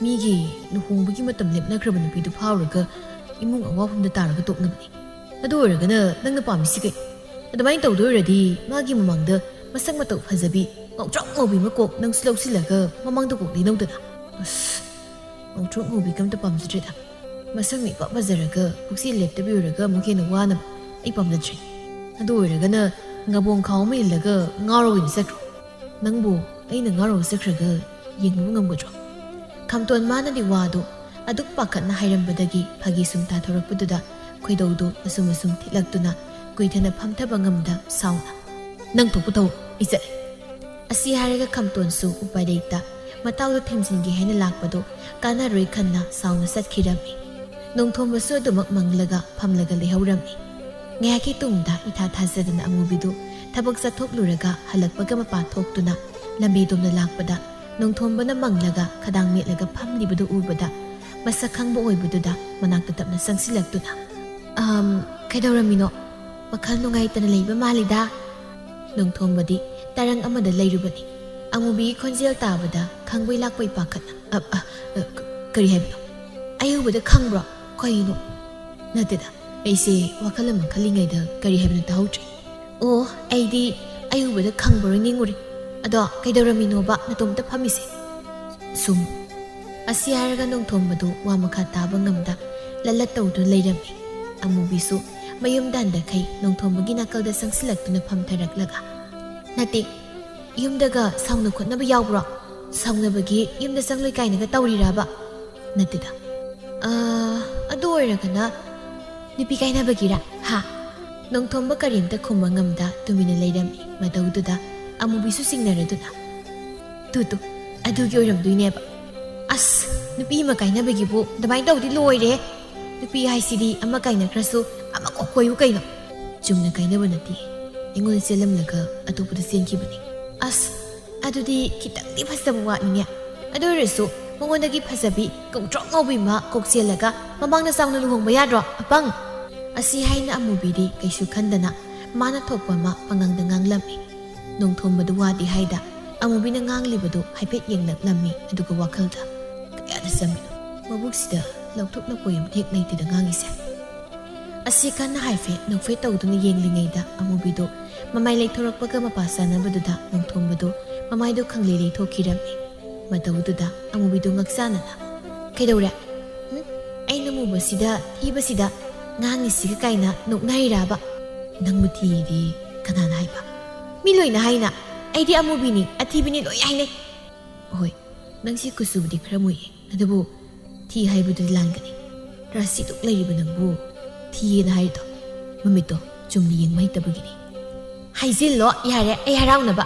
ꯃꯤꯒꯤ ꯂꯨꯍꯣꯡꯕꯒꯤ ꯃꯇꯝ ꯂꯦꯞꯅꯈ꯭ꯔꯕ ꯅꯨꯄꯤꯗꯨ ꯐꯥꯔꯨꯔꯒ ꯏꯃꯨꯡ ꯑꯋꯥꯐꯝꯗ ꯇꯥꯔꯒ ꯇꯣꯛꯅꯕꯅꯤ꯫ ꯑꯗꯨ ꯑꯣꯏꯔꯒꯅ ꯅꯪꯅ ꯄꯥꯝꯃꯤꯁꯤ ꯀꯩ? ꯑꯗꯨꯃꯥꯏꯅ ꯇꯧꯗꯣꯏ ꯑꯣꯏꯔꯗꯤ ꯃꯥꯒꯤ ꯃꯃꯥꯡꯗ ꯃꯁꯛ ꯃꯇꯧ ꯐꯖꯕꯤ, ꯉꯧꯇ꯭ꯔꯣꯛ ꯉꯧꯕꯤ ꯑꯃ ꯀꯣꯛ ꯅꯪꯁꯨ ꯂꯧꯁꯤꯜꯂꯒ ꯃꯃꯥꯡꯗ ꯀꯣꯛ ꯂꯩꯅꯧꯗꯅ꯫ ꯑꯁ, ꯉꯧꯇ꯭ꯔꯣꯛ ꯉꯧꯕꯤꯒ ꯑꯝꯇ ꯄꯥꯝꯖꯗ꯭ꯔꯦꯗ꯫ ꯃꯁꯛꯅ ꯏꯄꯥ ꯐꯖꯔꯒ ꯄꯨꯛꯆꯦꯜ ꯂꯦꯞꯇꯕꯤ ꯑꯣꯏꯔꯒ ꯑꯃꯨꯛ ꯍꯦꯟꯅ ꯋꯥꯅꯕ꯫ ꯑꯩ ꯄꯥꯝꯖꯗ꯭ꯔꯦ꯫ ꯑꯗꯨ ꯑꯣꯏꯔꯒꯅ ꯉꯕꯣꯡ ꯈꯥꯎ ꯑꯃ ꯏꯜꯂꯒ ꯉꯥꯎꯔꯒ ꯑꯣꯏꯅ ꯆꯠꯈ꯭ꯔꯣ꯫ ꯅꯪꯕꯨ ꯑꯩꯅ ꯉꯥꯎꯔꯒ ꯆꯠꯈ꯭ꯔꯒ ꯌꯦꯡꯕ ꯉꯝꯒꯗ꯭ꯔꯣ? ꯈꯝꯇꯣꯟ ꯃꯥꯅꯗꯤ ꯋꯥꯗꯨ ꯑꯗꯨꯛ ꯄꯥꯈꯠꯅ ꯍꯥꯏꯔꯝꯕꯗꯒꯤ ꯐꯥꯒꯤ ꯁꯨꯝ ꯇꯥꯊꯣꯔꯛꯄꯗꯨꯗ ꯈꯣꯏꯗꯧꯗꯨ ꯑꯁꯨꯝ ꯑꯁꯨꯝ ꯊꯤꯠꯂꯛꯇꯨꯅ ꯀꯨꯏꯊꯅ ꯐꯝꯊꯕ ꯉꯝꯗ ꯁꯥꯎꯅ, "ꯅꯪ ꯊꯣꯛꯄ ꯇꯧ, ꯑꯩ ꯆꯠꯂꯦ"꯫ ꯑꯁꯤ ꯍꯥꯏꯔꯒ ꯈꯝꯇꯣꯟꯁꯨ ꯎꯄꯥꯏ ꯂꯩꯇ ꯃꯇꯥꯎꯗ ꯊꯦꯝꯖꯤꯟꯒꯦ ꯍꯥꯏꯅ ꯂꯥꯛꯄꯗꯨ ꯀꯥꯟꯅꯔꯣꯏ ꯈꯟꯅ ꯁꯥꯎꯅ ꯆꯠꯈꯤꯔꯝꯃꯤ꯫ ꯅꯣꯡꯊꯣꯝꯕꯁꯨ ꯑꯗꯨꯃꯛ ꯃꯪꯂꯒ ꯐꯝꯂꯒ ꯂꯩꯍꯧꯔꯝꯃꯤ꯫ ꯉꯥꯏꯍꯥꯛꯀꯤ ꯇꯨꯡꯗ ꯏꯊꯥ ꯊꯥꯖꯗꯅ ꯑꯃꯨꯕꯤꯗꯨ ꯊꯕꯛ ꯆꯠꯊꯣꯛꯂꯨꯔꯒ ꯍꯜꯂꯛꯄꯒ ꯃꯄꯥ ꯊꯣꯛꯇꯨꯅ ꯂꯝꯕꯤꯗꯣꯝꯗ ꯂꯥꯛꯄꯗ ꯅꯣꯡꯊꯣꯝꯕꯅ ꯃꯪꯂꯒ ꯈꯗꯥꯡ ꯃꯦꯠꯂꯒ ꯐꯝꯂꯤꯕꯗꯨ ꯎꯕꯗ ꯃꯁꯛ ꯈꯪꯕ ꯑꯣꯏꯕꯗꯨꯗ ꯃꯅꯥꯛꯇ ꯇꯞꯅ ꯆꯪꯁꯤꯜꯂꯛꯇꯨꯅ, "ꯑꯝ, ꯀꯩꯗꯧꯔꯝꯃꯤꯅꯣ? ꯋꯥꯈꯜ ꯅꯨꯡꯉꯥꯏꯇꯅ ꯂꯩꯕ ꯃꯥꯜꯂꯤꯗ"꯫ ꯅꯣꯡꯊꯣꯝꯕꯗꯤ ꯇꯔꯪ ꯑꯃꯗ ꯂꯩꯔꯨꯕꯅꯤ꯫ ꯑꯃꯨꯕꯤꯒꯤ ꯈꯣꯟꯖꯦꯜ ꯇꯥꯕꯗ ꯈꯪꯕꯩ ꯂꯥꯛꯄꯩ ꯄꯥꯈꯠꯅ, "ꯑ, ꯑ, ꯑ, ꯀ-, ꯀꯔꯤ ꯍꯥꯏꯕꯅꯣ? ꯑꯩ ꯎꯕꯗ ꯈꯪꯕ꯭ꯔꯣ? ꯀꯩꯅꯣ?" "ꯅꯠꯇꯦꯗ, ꯑꯩꯁꯦ ꯋꯥꯈꯜ ꯑꯃ ꯈꯜꯂꯤꯉꯩꯗ ꯀꯔꯤ ꯍꯥꯏꯕꯅꯣ ꯇꯥꯍꯧꯗ꯭ꯔꯦ"꯫ "ꯑꯣ, ꯑꯩꯗꯤ ꯑꯩ ꯎꯕꯗ ꯈꯪꯕ꯭ꯔꯣꯏ ꯅꯤꯡꯉꯨꯔꯦ꯫ ꯑꯗꯣ ꯀꯩꯗꯧꯔꯝꯃꯤꯅꯣꯕ ꯅꯇꯣꯝꯇ ꯐꯝꯃꯤꯁꯦ?" "ꯁꯨꯝ"꯫ ꯑꯁꯤ ꯍꯥꯏꯔꯒ ꯅꯣꯡꯊꯣꯝꯕꯗꯨ ꯋꯥ ꯃꯈꯥ ꯇꯥꯕ ꯉꯝꯗ ꯂꯠꯂꯠ ꯇꯧꯗꯨꯅ ꯂꯩꯔꯝꯃꯤ꯫ ꯑꯃꯨꯕꯤꯁꯨ ꯃꯌꯨꯝꯗ ꯍꯟꯗꯈꯩ ꯅꯣꯡꯊꯣꯝꯕꯒꯤ ꯅꯥꯀꯜꯗ ꯆꯪꯁꯤꯜꯂꯛꯇꯨꯅ ꯐꯝꯊꯔꯛꯂꯒ, "ꯅꯠꯇꯦ, ꯌꯨꯝꯗꯒ ꯁꯥꯎꯅ ꯈꯣꯠꯅꯕ ꯌꯥꯎꯕ꯭ꯔꯣ? ꯁꯥꯎꯅꯕꯒꯤ ꯌꯨꯝꯗ ꯆꯪꯂꯣꯏ ꯀꯥꯏꯅꯒ ꯇꯧꯔꯤꯔꯕ?" "ꯅꯠꯇꯦꯗ"꯫ "ꯑꯥ, ꯑꯗꯨ ꯑꯣꯏꯔꯒꯅ ꯅꯨꯄꯤ ꯀꯥꯏꯅꯕꯒꯤꯔ? ꯍꯥ?" ꯅꯣꯡꯊꯣꯝꯕ ꯀꯔꯤꯝꯇ ꯈꯨꯝꯕ ꯉꯝꯗ ꯇꯨꯃꯤꯟꯅ ꯂꯩꯔꯝꯃꯤ꯫ ꯃꯇꯧꯗꯨꯗ ꯑꯃꯨꯕꯤꯁꯨ ꯆꯤꯡꯅꯔꯗꯨꯅ, "ꯇꯨ ꯇꯨ, ꯑꯗꯨꯒꯤ ꯑꯣꯏꯔꯝꯗꯣꯏꯅꯦꯕ꯫ ꯑꯁ, ꯅꯨꯄꯤ ꯑꯃ ꯀꯥꯏꯅꯕꯒꯤꯕꯨ ꯑꯗꯨꯃꯥꯏꯅ ꯇꯧꯗꯤ ꯂꯣꯏꯔꯦ꯫ ꯅꯨꯄꯤ ꯍꯥꯏꯁꯤꯗꯤ ꯑꯃ ꯀꯥꯏꯅꯈ꯭ꯔꯁꯨ ꯑꯃ ꯀꯣꯛ ꯀꯣꯏꯌꯨ ꯀꯩꯅꯣ꯫ ꯆꯨꯝꯅ ꯀꯥꯏꯅꯕ ꯅꯠꯇꯦ, ꯑꯩꯉꯣꯟꯗ ꯆꯦꯜꯂꯝꯂꯒ ꯑꯇꯣꯞꯄꯗ ꯆꯦꯟꯈꯤꯕꯅꯤ"꯫ "ꯑꯁ, ꯑꯗꯨꯗꯤ ꯈꯤꯇꯪꯗꯤ ꯐꯖꯕ ꯋꯥꯠꯂꯤꯅꯦ꯫ ꯑꯗꯨ ꯑꯣꯏꯔꯁꯨ ꯃꯉꯣꯟꯗꯒꯤ ꯐꯖꯕꯤ ꯉꯧꯇ꯭ꯔꯣꯛ ꯉꯧꯕꯤ ꯑꯃ ꯀꯣꯛ ꯆꯦꯜꯂꯒ ꯃꯃꯥꯡꯗ ꯆꯥꯎꯅ ꯂꯨꯍꯣꯡꯕ ꯌꯥꯗ꯭ꯔꯣ, ꯑꯄꯪ?" ꯑꯁꯤ ꯍꯥꯏꯅ ꯑꯃꯨꯕꯤꯗꯤ ꯀꯩꯁꯨ ꯈꯟꯗꯅ ꯃꯥꯅ ꯊꯣꯛꯄ ꯑꯃ ꯄꯉꯥꯡꯗ ꯉꯥꯡꯂꯝꯃꯤ꯫ ꯅꯣꯡꯊꯣꯝꯕꯗꯨ ꯋꯥꯗꯤ ꯍꯥꯏꯗ ꯑꯃꯨꯕꯤꯅ ꯉꯥꯡꯂꯤꯕꯗꯨ ꯍꯥꯏꯐꯦꯠ ꯌꯦꯡꯂꯛꯂꯝꯃꯤ, ꯑꯗꯨꯒ ꯋꯥꯈꯜꯗ, "ꯀꯌꯥꯗ ꯆꯝꯃꯤꯅꯣ, ꯃꯕꯨꯛꯁꯤꯗ ꯂꯧꯊꯣꯛ ꯂꯧꯄꯣꯏ ꯑꯃ ꯍꯦꯛ ꯂꯩꯇꯦꯗ ꯉꯥꯡꯉꯤꯁꯦ"꯫ ꯑꯁꯤ ꯀꯟꯅ ꯍꯥꯏꯐꯦꯠ ꯅꯣꯛꯐꯦꯠ ꯇꯧꯗꯨꯅ ꯌꯦꯡꯂꯤꯉꯩꯗ ꯑꯃꯨꯕꯤꯗꯨ ꯃꯃꯥꯏ ꯂꯩꯊꯣꯔꯛꯄꯒ ꯃꯄꯥ ꯆꯥꯅꯕꯗꯨꯗ ꯅꯣꯡꯊꯣꯝꯕꯗꯨ ꯃꯃꯥꯏꯗꯨ ꯈꯪꯂꯩ ꯂꯩꯊꯣꯛꯈꯤꯔꯝꯃꯤ꯫ ꯃꯇꯧꯗꯨꯗ ꯑꯃꯨꯕꯤꯗꯨ ꯉꯛꯆꯥꯅꯅ, "ꯀꯩꯗꯧꯔꯦ? ꯎꯝ? ꯑꯩꯅ ꯃꯨꯕꯁꯤꯗ, ꯊꯤꯕꯁꯤꯗ ꯉꯥꯡꯉꯤꯁꯤꯒ?" ꯀꯥꯏꯅ ꯅꯣꯛꯅꯔꯤꯔꯥꯕ? "ꯅꯪꯕꯨ ꯊꯤꯗꯤ ꯀꯅꯥꯅ ꯍꯥꯏꯕ?" "ꯃꯤ ꯂꯣꯏꯅ ꯍꯥꯏꯅ꯫ ꯑꯩꯗꯤ ꯑꯃꯨꯕꯤꯅꯤ, ꯑꯊꯤꯕꯤꯅꯤ ꯂꯣꯏ ꯍꯥꯏꯅꯩ꯫" "ꯍꯣꯏ, ꯅꯪꯁꯤ ꯀꯨꯆꯨꯕꯨꯗꯤ ꯈꯔ ꯃꯨꯏꯌꯦ, ꯑꯗꯨꯕꯨ ꯊꯤ ꯍꯥꯏꯕꯗꯨꯗꯤ ꯂꯥꯟꯒꯅꯤ꯫ ꯔꯥꯁꯤꯗꯨꯛ ꯂꯩꯔꯤꯕ ꯅꯪꯕꯨ ꯊꯤꯌꯦꯅ ꯍꯥꯏꯔꯤꯗꯣ ꯃꯃꯤꯠꯇꯣ ꯆꯨꯝꯅ ꯌꯦꯡꯕ ꯍꯩꯇꯕꯒꯤꯅꯤ꯫" "ꯍꯥꯏꯖꯤꯜꯂꯣ ꯌꯥꯔꯦ, ꯑꯩ ꯍꯔꯥꯎꯅꯕ꯫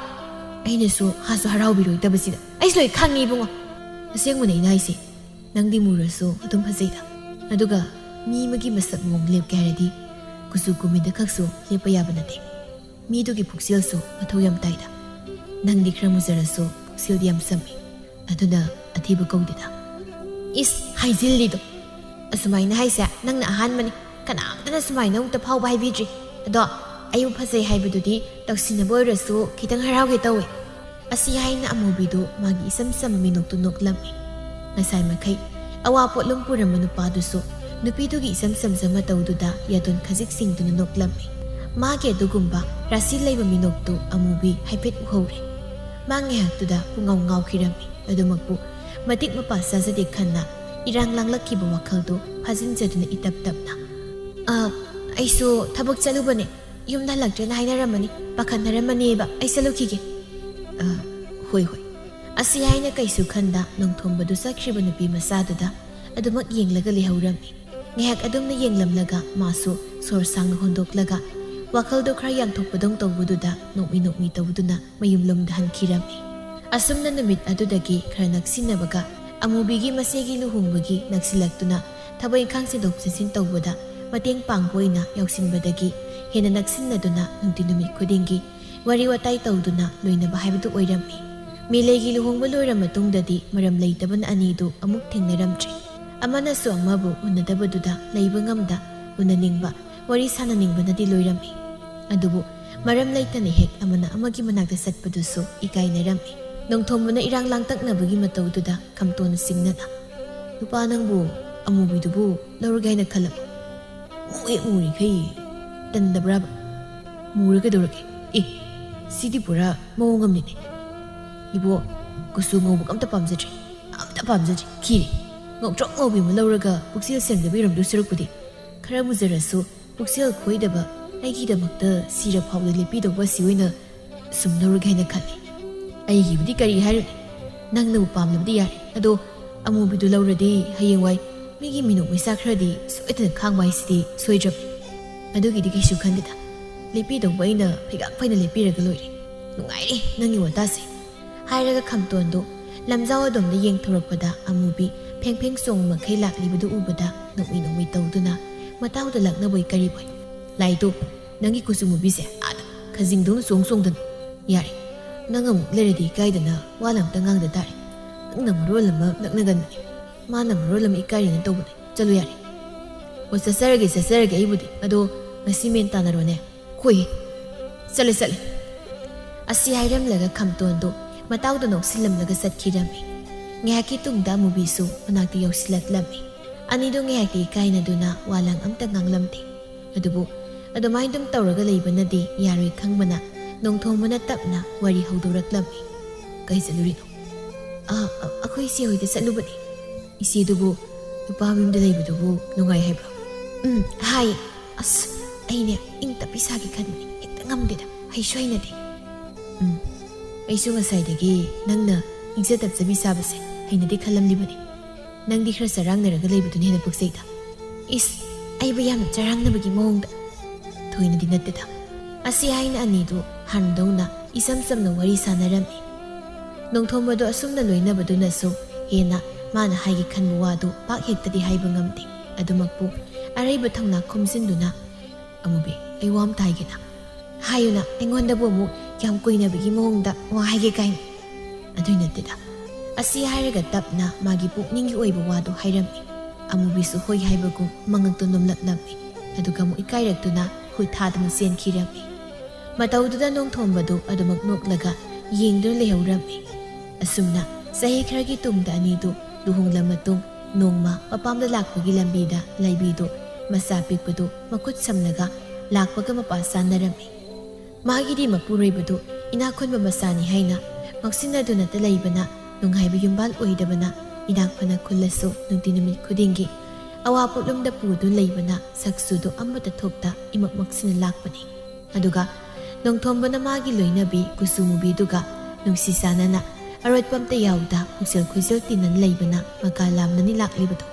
ꯑꯩꯅꯁꯨ ꯍꯥꯁꯨ ꯍꯔꯥꯎꯕꯤꯔꯣꯏꯗꯕꯁꯤꯗ꯫ ꯑꯩꯁꯨ ꯂꯣꯏ ꯈꯪꯉꯤ ꯏꯕꯨꯡꯉꯣ꯫ ꯑꯁꯦꯡꯕꯅꯦ ꯑꯩꯅ ꯍꯥꯏꯁꯦ, ꯅꯪꯗꯤ ꯃꯨꯔꯁꯨ ꯑꯗꯨꯝ ꯐꯖꯩꯗ꯫ ꯑꯗꯨꯒ ꯃꯤ ꯑꯃꯒꯤ ꯃꯁꯛ ꯃꯑꯣꯡ ꯂꯦꯞꯀꯦ ꯍꯥꯏꯔꯗꯤ ꯀꯨꯆꯨ ꯀꯨꯃꯦꯟꯗ ꯈꯛꯁꯨ ꯂꯦꯞꯄ ꯌꯥꯕ ꯅꯠꯇꯦ꯫ ꯃꯤꯗꯨꯒꯤ ꯄꯨꯛꯆꯦꯜꯁꯨ ꯃꯊꯧ ꯌꯥꯝ ꯇꯥꯏꯗ꯫ ꯅꯪꯗꯤ ꯈꯔ ꯃꯨꯖꯔꯁꯨ ꯄꯨꯛꯆꯦꯜꯗꯤ ꯌꯥꯝ ꯆꯝꯃꯤ꯫ ꯑꯗꯨꯅ ꯑꯊꯤꯕ ꯀꯧꯗꯦꯗ꯫" "ꯏꯁ, ꯍꯥꯏꯖꯤꯜꯂꯤꯗꯣ꯫ ꯑꯁꯨꯃꯥꯏꯅ ꯍꯥꯏꯁꯦ ꯅꯪꯅ ꯑꯍꯥꯟꯕꯅꯤ꯫ ꯀꯅꯥꯝꯇꯅ ꯁꯨꯃꯥꯏꯅ ꯑꯃꯨꯛꯇ ꯐꯥꯎꯕ ꯍꯥꯏꯕꯤꯗ꯭ꯔꯤ꯫ ꯑꯗꯣ ꯑꯩꯕꯨ ꯐꯖꯩ ꯍꯥꯏꯕꯗꯨꯗꯤ ꯇꯧꯁꯤꯟꯅꯕ ꯑꯣꯏꯔꯁꯨ ꯈꯤꯇꯪ ꯍꯔꯥꯎꯒꯦ ꯇꯧꯋꯦ꯫" ꯑꯁꯤ ꯍꯥꯏꯅ ꯑꯃꯨꯕꯤꯗꯨ ꯃꯥꯒꯤ ꯏꯆꯝ ꯆꯝꯕ ꯃꯤꯅꯣꯛꯇꯨ ꯅꯣꯛꯂꯝꯃꯤ꯫ ꯉꯁꯥꯏ ꯃꯈꯩ ꯑꯋꯥ ꯄꯣꯠꯂꯨꯝ ꯄꯨꯔꯝꯕ ꯅꯨꯄꯥꯗꯨꯁꯨ ꯅꯨꯄꯤꯗꯨꯒꯤ ꯏꯆꯝ ꯆꯝꯖ ꯃꯇꯧꯗꯨꯗ ꯌꯥꯗꯣꯟ ꯈꯖꯤꯛ ꯁꯤꯡꯗꯨꯅ ꯅꯣꯛꯂꯝꯃꯤ꯫ ꯃꯥꯒꯤ ꯑꯗꯨꯒꯨꯝꯕ ꯔꯥꯁꯤ ꯂꯩꯕ ꯃꯤꯅꯣꯛꯇꯨ ꯑꯃꯨꯕꯤ ꯍꯥꯏꯐꯦꯠ ꯎꯍꯧꯔꯦ꯫ ꯃꯥ ꯉꯥꯏꯍꯥꯛꯇꯨꯗ ꯄꯨꯡꯉꯥꯎ ꯉꯥꯎꯈꯤꯔꯝꯃꯤ꯫ ꯑꯗꯨꯃꯛꯄꯨ ꯃꯇꯤꯛ ꯃꯄꯥ ꯆꯥꯖꯗꯦ ꯈꯟꯅ ꯏꯔꯥꯡ ꯂꯥꯡꯂꯛꯈꯤꯕ ꯋꯥꯈꯜꯗꯨ ꯐꯥꯖꯤꯟꯖꯗꯨꯅ ꯏꯇꯞ ꯇꯞꯅ, "ꯑ, ꯑꯩꯁꯨ ꯊꯕꯛ ꯆꯠꯂꯨꯕꯅꯦ꯫ ꯌꯨꯝꯗ ꯍꯜꯂꯛꯇ꯭ꯔꯦꯅ ꯍꯥꯏꯅꯔꯝꯃꯅꯤ, ꯄꯥꯈꯠꯅꯔꯝꯃꯅꯦꯕ꯫ ꯑꯩ ꯆꯠꯂꯨꯈꯤꯒꯦ꯫" "ꯑ, ꯍꯣꯏ, ꯍꯣꯏ꯫" ꯑꯁꯤ ꯍꯥꯏꯅ ꯀꯩꯁꯨ ꯈꯟꯗ ꯅꯣꯡꯊꯣꯝꯕꯗꯨ ꯆꯠꯈ꯭ꯔꯤꯕ ꯅꯨꯄꯤ ꯃꯆꯥꯗꯨꯗ ꯑꯗꯨꯃꯛ ꯌꯦꯡꯂꯒ ꯂꯩꯍꯧꯔꯝꯃꯤ꯫ ꯉꯥꯏꯍꯥꯛ ꯑꯗꯨꯝꯅ ꯌꯦꯡꯂꯝꯂꯒ ꯃꯥꯁꯨ ꯁꯣꯔ ꯁꯥꯡꯅ ꯍꯣꯟꯗꯣꯛꯂꯒ ꯋꯥꯈꯜꯗꯣ ꯈꯔ ꯌꯥꯡꯊꯣꯛꯄꯗꯧ ꯇꯧꯕꯗꯨꯗ ꯅꯣꯛꯃꯤ ꯅꯣꯛꯃꯤ ꯇꯧꯗꯨꯅ ꯃꯌꯨꯝꯂꯣꯝꯗ ꯍꯟꯈꯤꯔꯝꯃꯤ꯫ ꯑꯁꯨꯝꯅ ꯅꯨꯃꯤꯠ ꯑꯗꯨꯗꯒꯤ ꯈꯔ ꯅꯛꯁꯤꯟꯅꯕꯒ ꯑꯃꯨꯕꯤꯒꯤ ꯃꯆꯦꯒꯤ ꯂꯨꯍꯣꯡꯕꯒꯤ ꯅꯛꯁꯤꯜꯂꯛꯇꯨꯅ ꯊꯕꯛ ꯏꯪꯈꯥꯡ ꯆꯦꯟꯊꯣꯛ ꯆꯦꯟꯁꯤꯟ ꯇꯧꯕꯗ ꯃꯇꯦꯡ ꯄꯥꯡꯕ ꯑꯣꯏꯅ ꯌꯥꯎꯁꯤꯟꯕꯗꯒꯤ ꯍꯦꯟꯅ ꯅꯛꯁꯤꯟꯅꯗꯨꯅ ꯅꯨꯡꯇꯤ ꯅꯨꯃꯤꯠ ꯈꯨꯗꯤꯡꯒꯤ ꯋꯥꯔꯤ ꯋꯥꯇꯥꯏ ꯇꯧꯗꯨꯅ ꯂꯣꯏꯅꯕ ꯍꯥꯏꯕꯗꯨ ꯑꯣꯏꯔꯝꯃꯤ꯫ ꯃꯤꯂꯩꯒꯤ ꯂꯨꯍꯣꯡꯕ ꯂꯣꯏꯔ ꯃꯇꯨꯡꯗꯗꯤ ꯃꯔꯝ ꯂꯩꯇꯕꯅ ꯑꯅꯤꯗꯨ ꯑꯃꯨꯛ ꯊꯦꯡꯅꯔꯝꯗ꯭ꯔꯤ꯫ ꯑꯃꯅꯁꯨ ꯑꯃꯕꯨ ꯎꯅꯗꯕꯗꯨꯗ ꯂꯩꯕ ꯉꯝꯗ ꯎꯅꯅꯤꯡꯕ, ꯋꯥꯔꯤ ꯁꯥꯟꯅꯅꯤꯡꯕꯅꯗꯤ ꯂꯣꯏꯔꯝꯃꯤ꯫ ꯑꯗꯨꯕꯨ ꯃꯔꯝ ꯂꯩꯇꯅ ꯍꯦꯛ ꯑꯃꯅ ꯑꯃꯒꯤ ꯃꯅꯥꯛꯇ ꯆꯠꯄꯗꯨꯁꯨ ꯏꯀꯥꯏꯅꯔꯝꯃꯤ꯫ ꯅꯣꯡꯊꯣꯝꯕꯅ ꯏꯔꯥꯡ ꯂꯥꯡꯇꯛꯅꯕꯒꯤ ꯃꯇꯧꯗꯨꯗ ꯈꯝꯇꯣꯟ ꯁꯤꯡꯅꯅ, "ꯅꯨꯄꯥ ꯅꯪꯕꯨ ꯑꯃꯨꯕꯤꯗꯨꯕꯨ ꯂꯧꯔꯒꯦ ꯍꯥꯏꯅ ꯈꯜꯂꯕ? ꯃꯨ ꯍꯦꯛ ꯃꯨꯔꯤꯈꯩ ꯇꯟꯗꯕ꯭ꯔꯥꯕ? ꯃꯨꯔ ꯀꯩꯗꯧꯔꯒꯦ? ꯑꯦ, ꯁꯤꯗꯤ ꯄꯨꯔꯥ ꯃꯑꯣꯡ ꯑꯃꯅꯤꯅꯦ꯫ ꯏꯕꯣ, ꯀꯨꯆꯨ ꯉꯧꯕꯒ ꯑꯝꯇ ꯄꯥꯝꯖꯗ꯭ꯔꯦ, ꯑꯝꯇ ꯄꯥꯝꯖꯗ꯭ꯔꯦ, ꯈꯤꯔꯦ꯫ ꯉꯧꯇ꯭ꯔꯣꯛ ꯉꯧꯕꯤ ꯑꯃ ꯂꯧꯔꯒ ꯄꯨꯛꯆꯦꯜ ꯁꯦꯡꯗꯕꯤ ꯑꯣꯏꯔꯝꯗꯣꯏ ꯁꯔꯨꯛꯄꯨꯗꯤ, ꯈꯔ ꯃꯨꯖꯔꯁꯨ ꯄꯨꯛꯆꯦꯜ ꯈꯣꯏꯗꯕ, ꯑꯩꯒꯤꯗꯃꯛꯇ ꯁꯤꯔ ꯐꯥꯎꯗ ꯂꯦꯞꯄꯤꯗꯧꯕ ꯑꯁꯤ ꯑꯣꯏꯅ ꯁꯨꯝ ꯂꯧꯔꯒꯦ ꯍꯥꯏꯅ ꯈꯜꯂꯤ꯫ ꯑꯩꯒꯤꯕꯨꯗꯤ ꯀꯔꯤ ꯍꯥꯏꯔꯨꯅꯤ, ꯅꯪꯅꯕꯨ ꯄꯥꯝꯂꯕꯗꯤ ꯌꯥꯔꯦ꯫ ꯑꯗꯣ ꯑꯃꯨꯕꯤꯗꯨ ꯂꯧꯔꯗꯤ ꯍꯌꯦꯡꯋꯥꯏ ꯃꯤꯒꯤ ꯃꯤꯅꯣꯛ ꯃꯩꯁꯥ ꯈꯔꯗꯤ ꯁꯣꯏꯗꯅ ꯈꯥꯡꯕ ꯍꯥꯏꯁꯤꯗꯤ ꯁꯣꯏꯗ꯭ꯔꯕꯅꯤ꯫ ꯑꯗꯨꯒꯤꯗꯤ ꯀꯩꯁꯨ ꯈꯟꯗꯦꯗ, ꯂꯦꯞꯄꯤꯗꯧꯕ ꯑꯩꯅ ꯐꯩꯒꯥꯛ ꯐꯩꯅ ꯂꯦꯞꯄꯤꯔꯒ ꯂꯣꯏꯔꯦ꯫ ꯅꯨꯡꯉꯥꯏꯔꯦ ꯅꯪꯒꯤ ꯋꯥꯇꯥꯁꯦ꯫ ꯍꯥꯏꯔꯒ ꯈꯝꯇꯣꯟꯗꯨ ꯂꯝꯖꯥꯎ ꯑꯗꯣꯝꯗ ꯌꯦꯡꯊꯣꯔꯛꯄꯗ ꯑꯃꯨꯕꯤ ꯐꯦꯡ ꯐꯦꯡ ꯆꯣꯡ ꯃꯈꯩ ꯂꯥꯛꯂꯤꯕꯗꯨ ꯎꯕꯗ ꯅꯣꯛꯃꯤ ꯅꯣꯛꯃꯤ ꯇꯧꯗꯨꯅ ꯃꯇꯥꯎꯗ ꯂꯛꯅꯕꯣꯏ ꯀꯔꯤꯕꯣꯏ꯫ "ꯂꯥꯏꯗꯣ, ꯅꯪꯒꯤ ꯀꯨꯆꯨ ꯃꯨꯕꯤꯁꯦ ꯑꯥꯗ ꯈꯖꯤꯡꯗꯧꯅ ꯆꯣꯡ ꯆꯣꯡꯗꯅ꯫ ꯌꯥꯔꯦ, ꯅꯪ ꯑꯃꯨꯛ ꯂꯩꯔꯗꯤ ꯏꯀꯥꯏꯗꯅ ꯋꯥ ꯂꯝꯇ ꯉꯥꯡꯗ ꯇꯥꯔꯦ꯫ ꯅꯪꯅ ꯃꯔꯣꯜ ꯑꯃ ꯂꯛꯅꯒꯟꯕꯅꯦ, ꯃꯥꯅ ꯃꯔꯣꯜ ꯑꯃ ꯏꯀꯥꯏꯔꯤꯅ ꯇꯧꯕꯅꯦ꯫ ꯆꯠꯂꯨ ꯌꯥꯔꯦ꯫" "ꯑꯣ, ꯆꯠꯆꯔꯒꯦ, ꯆꯠꯆꯔꯒꯦ꯫ ꯑꯩꯕꯨꯗꯤ ꯑꯗꯣ ꯉꯁꯤ ꯃꯦꯟ ꯇꯥꯅꯔꯣꯅꯦ꯫ ꯍꯣꯏ, ꯆꯠꯂꯦ, ꯆꯠꯂꯦ꯫" ꯑꯁꯤ ꯍꯥꯏꯔꯝꯂꯒ ꯈꯝꯇꯣꯟꯗꯨ ꯃꯇꯥꯎꯗ ꯅꯣꯛꯁꯤꯜꯂꯝꯂꯒ ꯆꯠꯈꯤꯔꯝꯃꯤ꯫ ꯉꯥꯏꯍꯥꯛꯀꯤ ꯇꯨꯡꯗ ꯑꯃꯨꯕꯤꯁꯨ ꯃꯅꯥꯛꯇ ꯌꯧꯁꯤꯜꯂꯛꯂꯝꯃꯤ꯫ ꯑꯅꯤꯗꯨ ꯉꯥꯏꯍꯥꯛꯇꯤ ꯏꯀꯥꯏꯅꯗꯨꯅ ꯋꯥꯂꯥꯡ ꯑꯝꯇ ꯉꯥꯡꯂꯝꯗꯦ꯫ ꯑꯗꯨꯕꯨ ꯑꯗꯨꯃꯥꯏꯅ ꯑꯗꯨꯝ ꯇꯧꯔꯒ ꯂꯩꯕꯅꯗꯤ ꯌꯥꯔꯣꯏ ꯈꯪꯕꯅ ꯅꯣꯡꯊꯣꯝꯕꯅ ꯇꯞꯅ ꯋꯥꯔꯤ ꯍꯧꯗꯣꯔꯛꯂꯝꯃꯤ꯫ "ꯀꯩ ꯆꯠꯂꯨꯔꯤꯅꯣ?" "ꯑ, ꯑ, ꯑꯩꯈꯣꯏ ꯏꯆꯦ ꯍꯣꯏꯗ ꯆꯠꯂꯨꯕꯅꯤ꯫" "ꯏꯆꯦꯗꯨꯕꯨ ꯅꯨꯄꯥ ꯃꯌꯨꯝꯗ ꯂꯩꯕꯗꯨꯕꯨ ꯅꯨꯡꯉꯥꯏ ꯍꯥꯏꯕ꯭ꯔꯣ?" "ꯎꯝ, ꯍꯥꯏ꯫ ꯑꯁ, ꯑꯩꯅꯦ ꯏꯪ ꯇꯞꯄꯤ ꯁꯥꯒꯦ ꯈꯟꯕꯅꯤ, ꯍꯦꯛꯇ ꯉꯝꯗꯦꯗ, ꯍꯩꯁꯨ ꯍꯩꯅꯗꯦ꯫" "ꯎꯝ, ꯑꯩꯁꯨ ꯉꯁꯥꯏꯗꯒꯤ ꯅꯪꯅ ꯏꯪꯖ ꯇꯞꯆꯕꯤ ꯁꯥꯕꯁꯦ ꯍꯩꯅꯗꯦ ꯈꯜꯂꯝꯂꯤꯕꯅꯤ꯫ ꯅꯪꯗꯤ ꯈꯔ ꯆꯔꯥꯡꯅꯔꯒ ꯂꯩꯕꯗꯨꯅ ꯍꯦꯟꯅ ꯄꯛꯆꯩꯗ꯫" "ꯏꯁ, ꯑꯩꯕꯨ ꯌꯥꯝꯅ ꯆꯔꯥꯡꯅꯕꯒꯤ ꯃꯑꯣꯡꯗ?" "ꯊꯣꯏꯅꯗꯤ ꯅꯠꯇꯦꯗ꯫" ꯑꯁꯤ ꯍꯥꯏꯅ ꯑꯅꯤꯗꯨ ꯍꯥꯟꯅꯗꯧꯅ ꯏꯆꯝ ꯆꯝꯅ ꯋꯥꯔꯤ ꯁꯥꯟꯅꯔꯝꯃꯤ꯫ ꯅꯣꯡꯊꯣꯝꯕꯗꯨ ꯑꯁꯨꯝꯅ ꯂꯣꯏꯅꯕꯗꯨꯅꯁꯨ ꯍꯦꯟꯅ ꯃꯥꯅ ꯍꯥꯏꯒꯦ ꯈꯟꯕ ꯋꯥꯗꯨ ꯄꯥꯛ ꯍꯦꯛꯇꯗꯤ ꯍꯥꯏꯕ ꯉꯝꯗꯦ꯫ ꯑꯗꯨꯃꯛꯄꯨ ꯑꯔꯩꯕ ꯊꯧꯅꯥ ꯈꯣꯝꯖꯤꯟꯗꯨꯅ, "ꯑꯃꯨꯕꯤ, ꯑꯩ ꯋꯥ ꯑꯃꯇ ꯍꯥꯏꯒꯦꯅ꯫" "ꯍꯥꯏꯌꯨꯅ, ꯑꯩꯉꯣꯟꯗꯕꯨ ꯑꯃꯨꯛ ꯌꯥꯝ ꯀꯨꯏꯅꯕꯒꯤ ꯃꯑꯣꯡꯗ ꯋꯥ ꯍꯥꯏꯒꯦ ꯀꯥꯏꯅ꯫" "ꯑꯗꯨꯏ ꯅꯠꯇꯦꯗ꯫" ꯑꯁꯤ ꯍꯥꯏꯔꯒ ꯇꯞꯅ ꯃꯥꯒꯤ ꯄꯨꯛꯅꯤꯡꯒꯤ ꯑꯣꯏꯕ ꯋꯥꯗꯨ ꯍꯥꯏꯔꯝꯃꯤ꯫ ꯑꯃꯨꯕꯤꯁꯨ ꯍꯣꯏ ꯍꯥꯏꯕꯒꯨꯝ ꯃꯉꯛꯇꯨ ꯅꯣꯝꯂꯛꯂꯝꯃꯤ꯫ ꯑꯗꯨꯒ ꯑꯃꯨꯛ ꯏꯀꯥꯏꯔꯛꯇꯨꯅ ꯈꯨꯠ ꯊꯥꯗꯨꯅ ꯆꯦꯟꯈꯤꯔꯝꯃꯤ꯫ ꯃꯇꯧꯗꯨꯗ ꯅꯣꯡꯊꯣꯝꯕꯗꯨ ꯑꯗꯨꯃꯛ ꯅꯣꯛꯂꯒ ꯌꯦꯡꯗꯨꯅ ꯂꯩꯍꯧꯔꯝꯃꯤ꯫ ꯑꯁꯨꯝꯅ ꯆꯍꯤ ꯈꯔꯒꯤ ꯇꯨꯡꯗ ꯑꯅꯤꯗꯨ ꯂꯨꯍꯣꯡꯂ ꯃꯇꯨꯡ ꯅꯣꯡꯃ ꯃꯄꯥꯝꯗ ꯂꯥꯛꯄꯒꯤ ꯂꯝꯕꯤꯗ ꯂꯥꯏꯕꯤꯗꯨ ꯃꯆꯥ ꯄꯤꯛꯄꯗꯨ ꯃꯈꯨꯠ ꯁꯝꯂꯒ ꯂꯥꯛꯄꯒ ꯃꯄꯥ ꯆꯥꯅꯔꯝꯃꯤ꯫ ꯃꯥꯒꯤꯗꯤ ꯃꯄꯨꯔꯣꯏꯕꯗꯨ ꯏꯅꯥꯛ ꯈꯨꯟꯕ ꯃꯆꯥꯅꯤ ꯍꯥꯏꯅ ꯉꯥꯎꯁꯤꯟꯅꯗꯨꯅꯇ ꯂꯩꯕꯅ, ꯅꯨꯡꯉꯥꯏꯕ ꯌꯨꯝꯕꯥꯜ ꯑꯣꯏꯗꯕꯅ, ꯏꯅꯥꯛ ꯐꯅ ꯈꯨꯜꯂꯁꯨ ꯅꯨꯡꯇꯤ ꯅꯨꯃꯤꯠ ꯈꯨꯗꯤꯡꯒꯤ ꯑꯋꯥ ꯄꯣꯠꯂꯨꯝꯗ ꯄꯨꯗꯨꯅ ꯂꯩꯕꯅ, ꯁꯛꯁꯨꯗꯨ ꯑꯃꯠꯇ ꯊꯣꯛꯇ ꯏꯃꯛ ꯃꯛꯁꯤꯟꯅ ꯂꯥꯛꯄꯅꯤ꯫ ꯑꯗꯨꯒ ꯅꯣꯡꯊꯣꯝꯕꯅ ꯃꯥꯒꯤ ꯂꯣꯏꯅꯕꯤ ꯀꯨꯆꯨ ꯃꯨꯕꯤꯗꯨꯒ ꯅꯨꯡꯁꯤ ꯆꯥꯟꯅꯅ ꯑꯔꯣꯠꯄ ꯑꯝꯇ ꯌꯥꯎꯗ ꯄꯨꯛꯆꯦꯜ ꯈꯣꯏꯖꯦꯜ ꯇꯤꯟꯅꯅ ꯂꯩꯕꯅ ꯃꯀꯥ ꯂꯥꯝꯅꯅꯤ ꯂꯥꯛꯂꯤꯕꯗꯨ꯫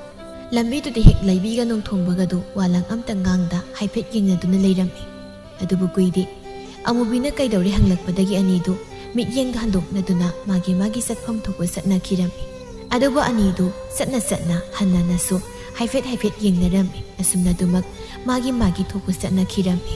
ꯂꯝꯕꯤꯗꯨꯗ ꯍꯦꯛ ꯂꯩꯕꯤꯒ ꯅꯣꯡꯊꯣꯝꯕꯒꯗꯨ ꯋꯥ ꯂꯥꯡ ꯑꯝꯇ ꯉꯥꯡꯗ ꯍꯥꯏꯐꯦꯠ ꯌꯦꯡꯅꯗꯨꯅ ꯂꯩꯔꯝꯃꯤ꯫ ꯑꯗꯨꯕꯨ ꯀꯨꯏꯗꯦ꯫ ꯑꯃꯨꯕꯤꯅ ꯀꯩꯗꯧꯔꯦ ꯍꯪꯂꯛꯄꯗꯒꯤ ꯑꯅꯤꯗꯨ ꯃꯤꯠꯌꯦꯡꯗ ꯍꯟꯗꯣꯛꯅꯗꯨꯅ ꯃꯥꯒꯤ ꯃꯥꯒꯤ ꯆꯠꯐꯝ ꯊꯣꯛꯄ ꯆꯠꯅꯈꯤꯔꯝꯃꯤ꯫ ꯑꯗꯨꯕꯨ ꯑꯅꯤꯗꯨ ꯆꯠꯅ ꯆꯠꯅ ꯍꯟꯅꯅꯁꯨ ꯍꯥꯏꯐꯦꯠ ꯍꯥꯏꯐꯦꯠ ꯌꯦꯡꯅꯔꯝꯃꯤ꯫ ꯑꯁꯨꯝꯅꯗꯨꯃꯛ ꯃꯥꯒꯤ ꯃꯥꯒꯤ ꯊꯣꯛꯄ ꯆꯠꯅꯈꯤꯔꯝꯃꯤ꯫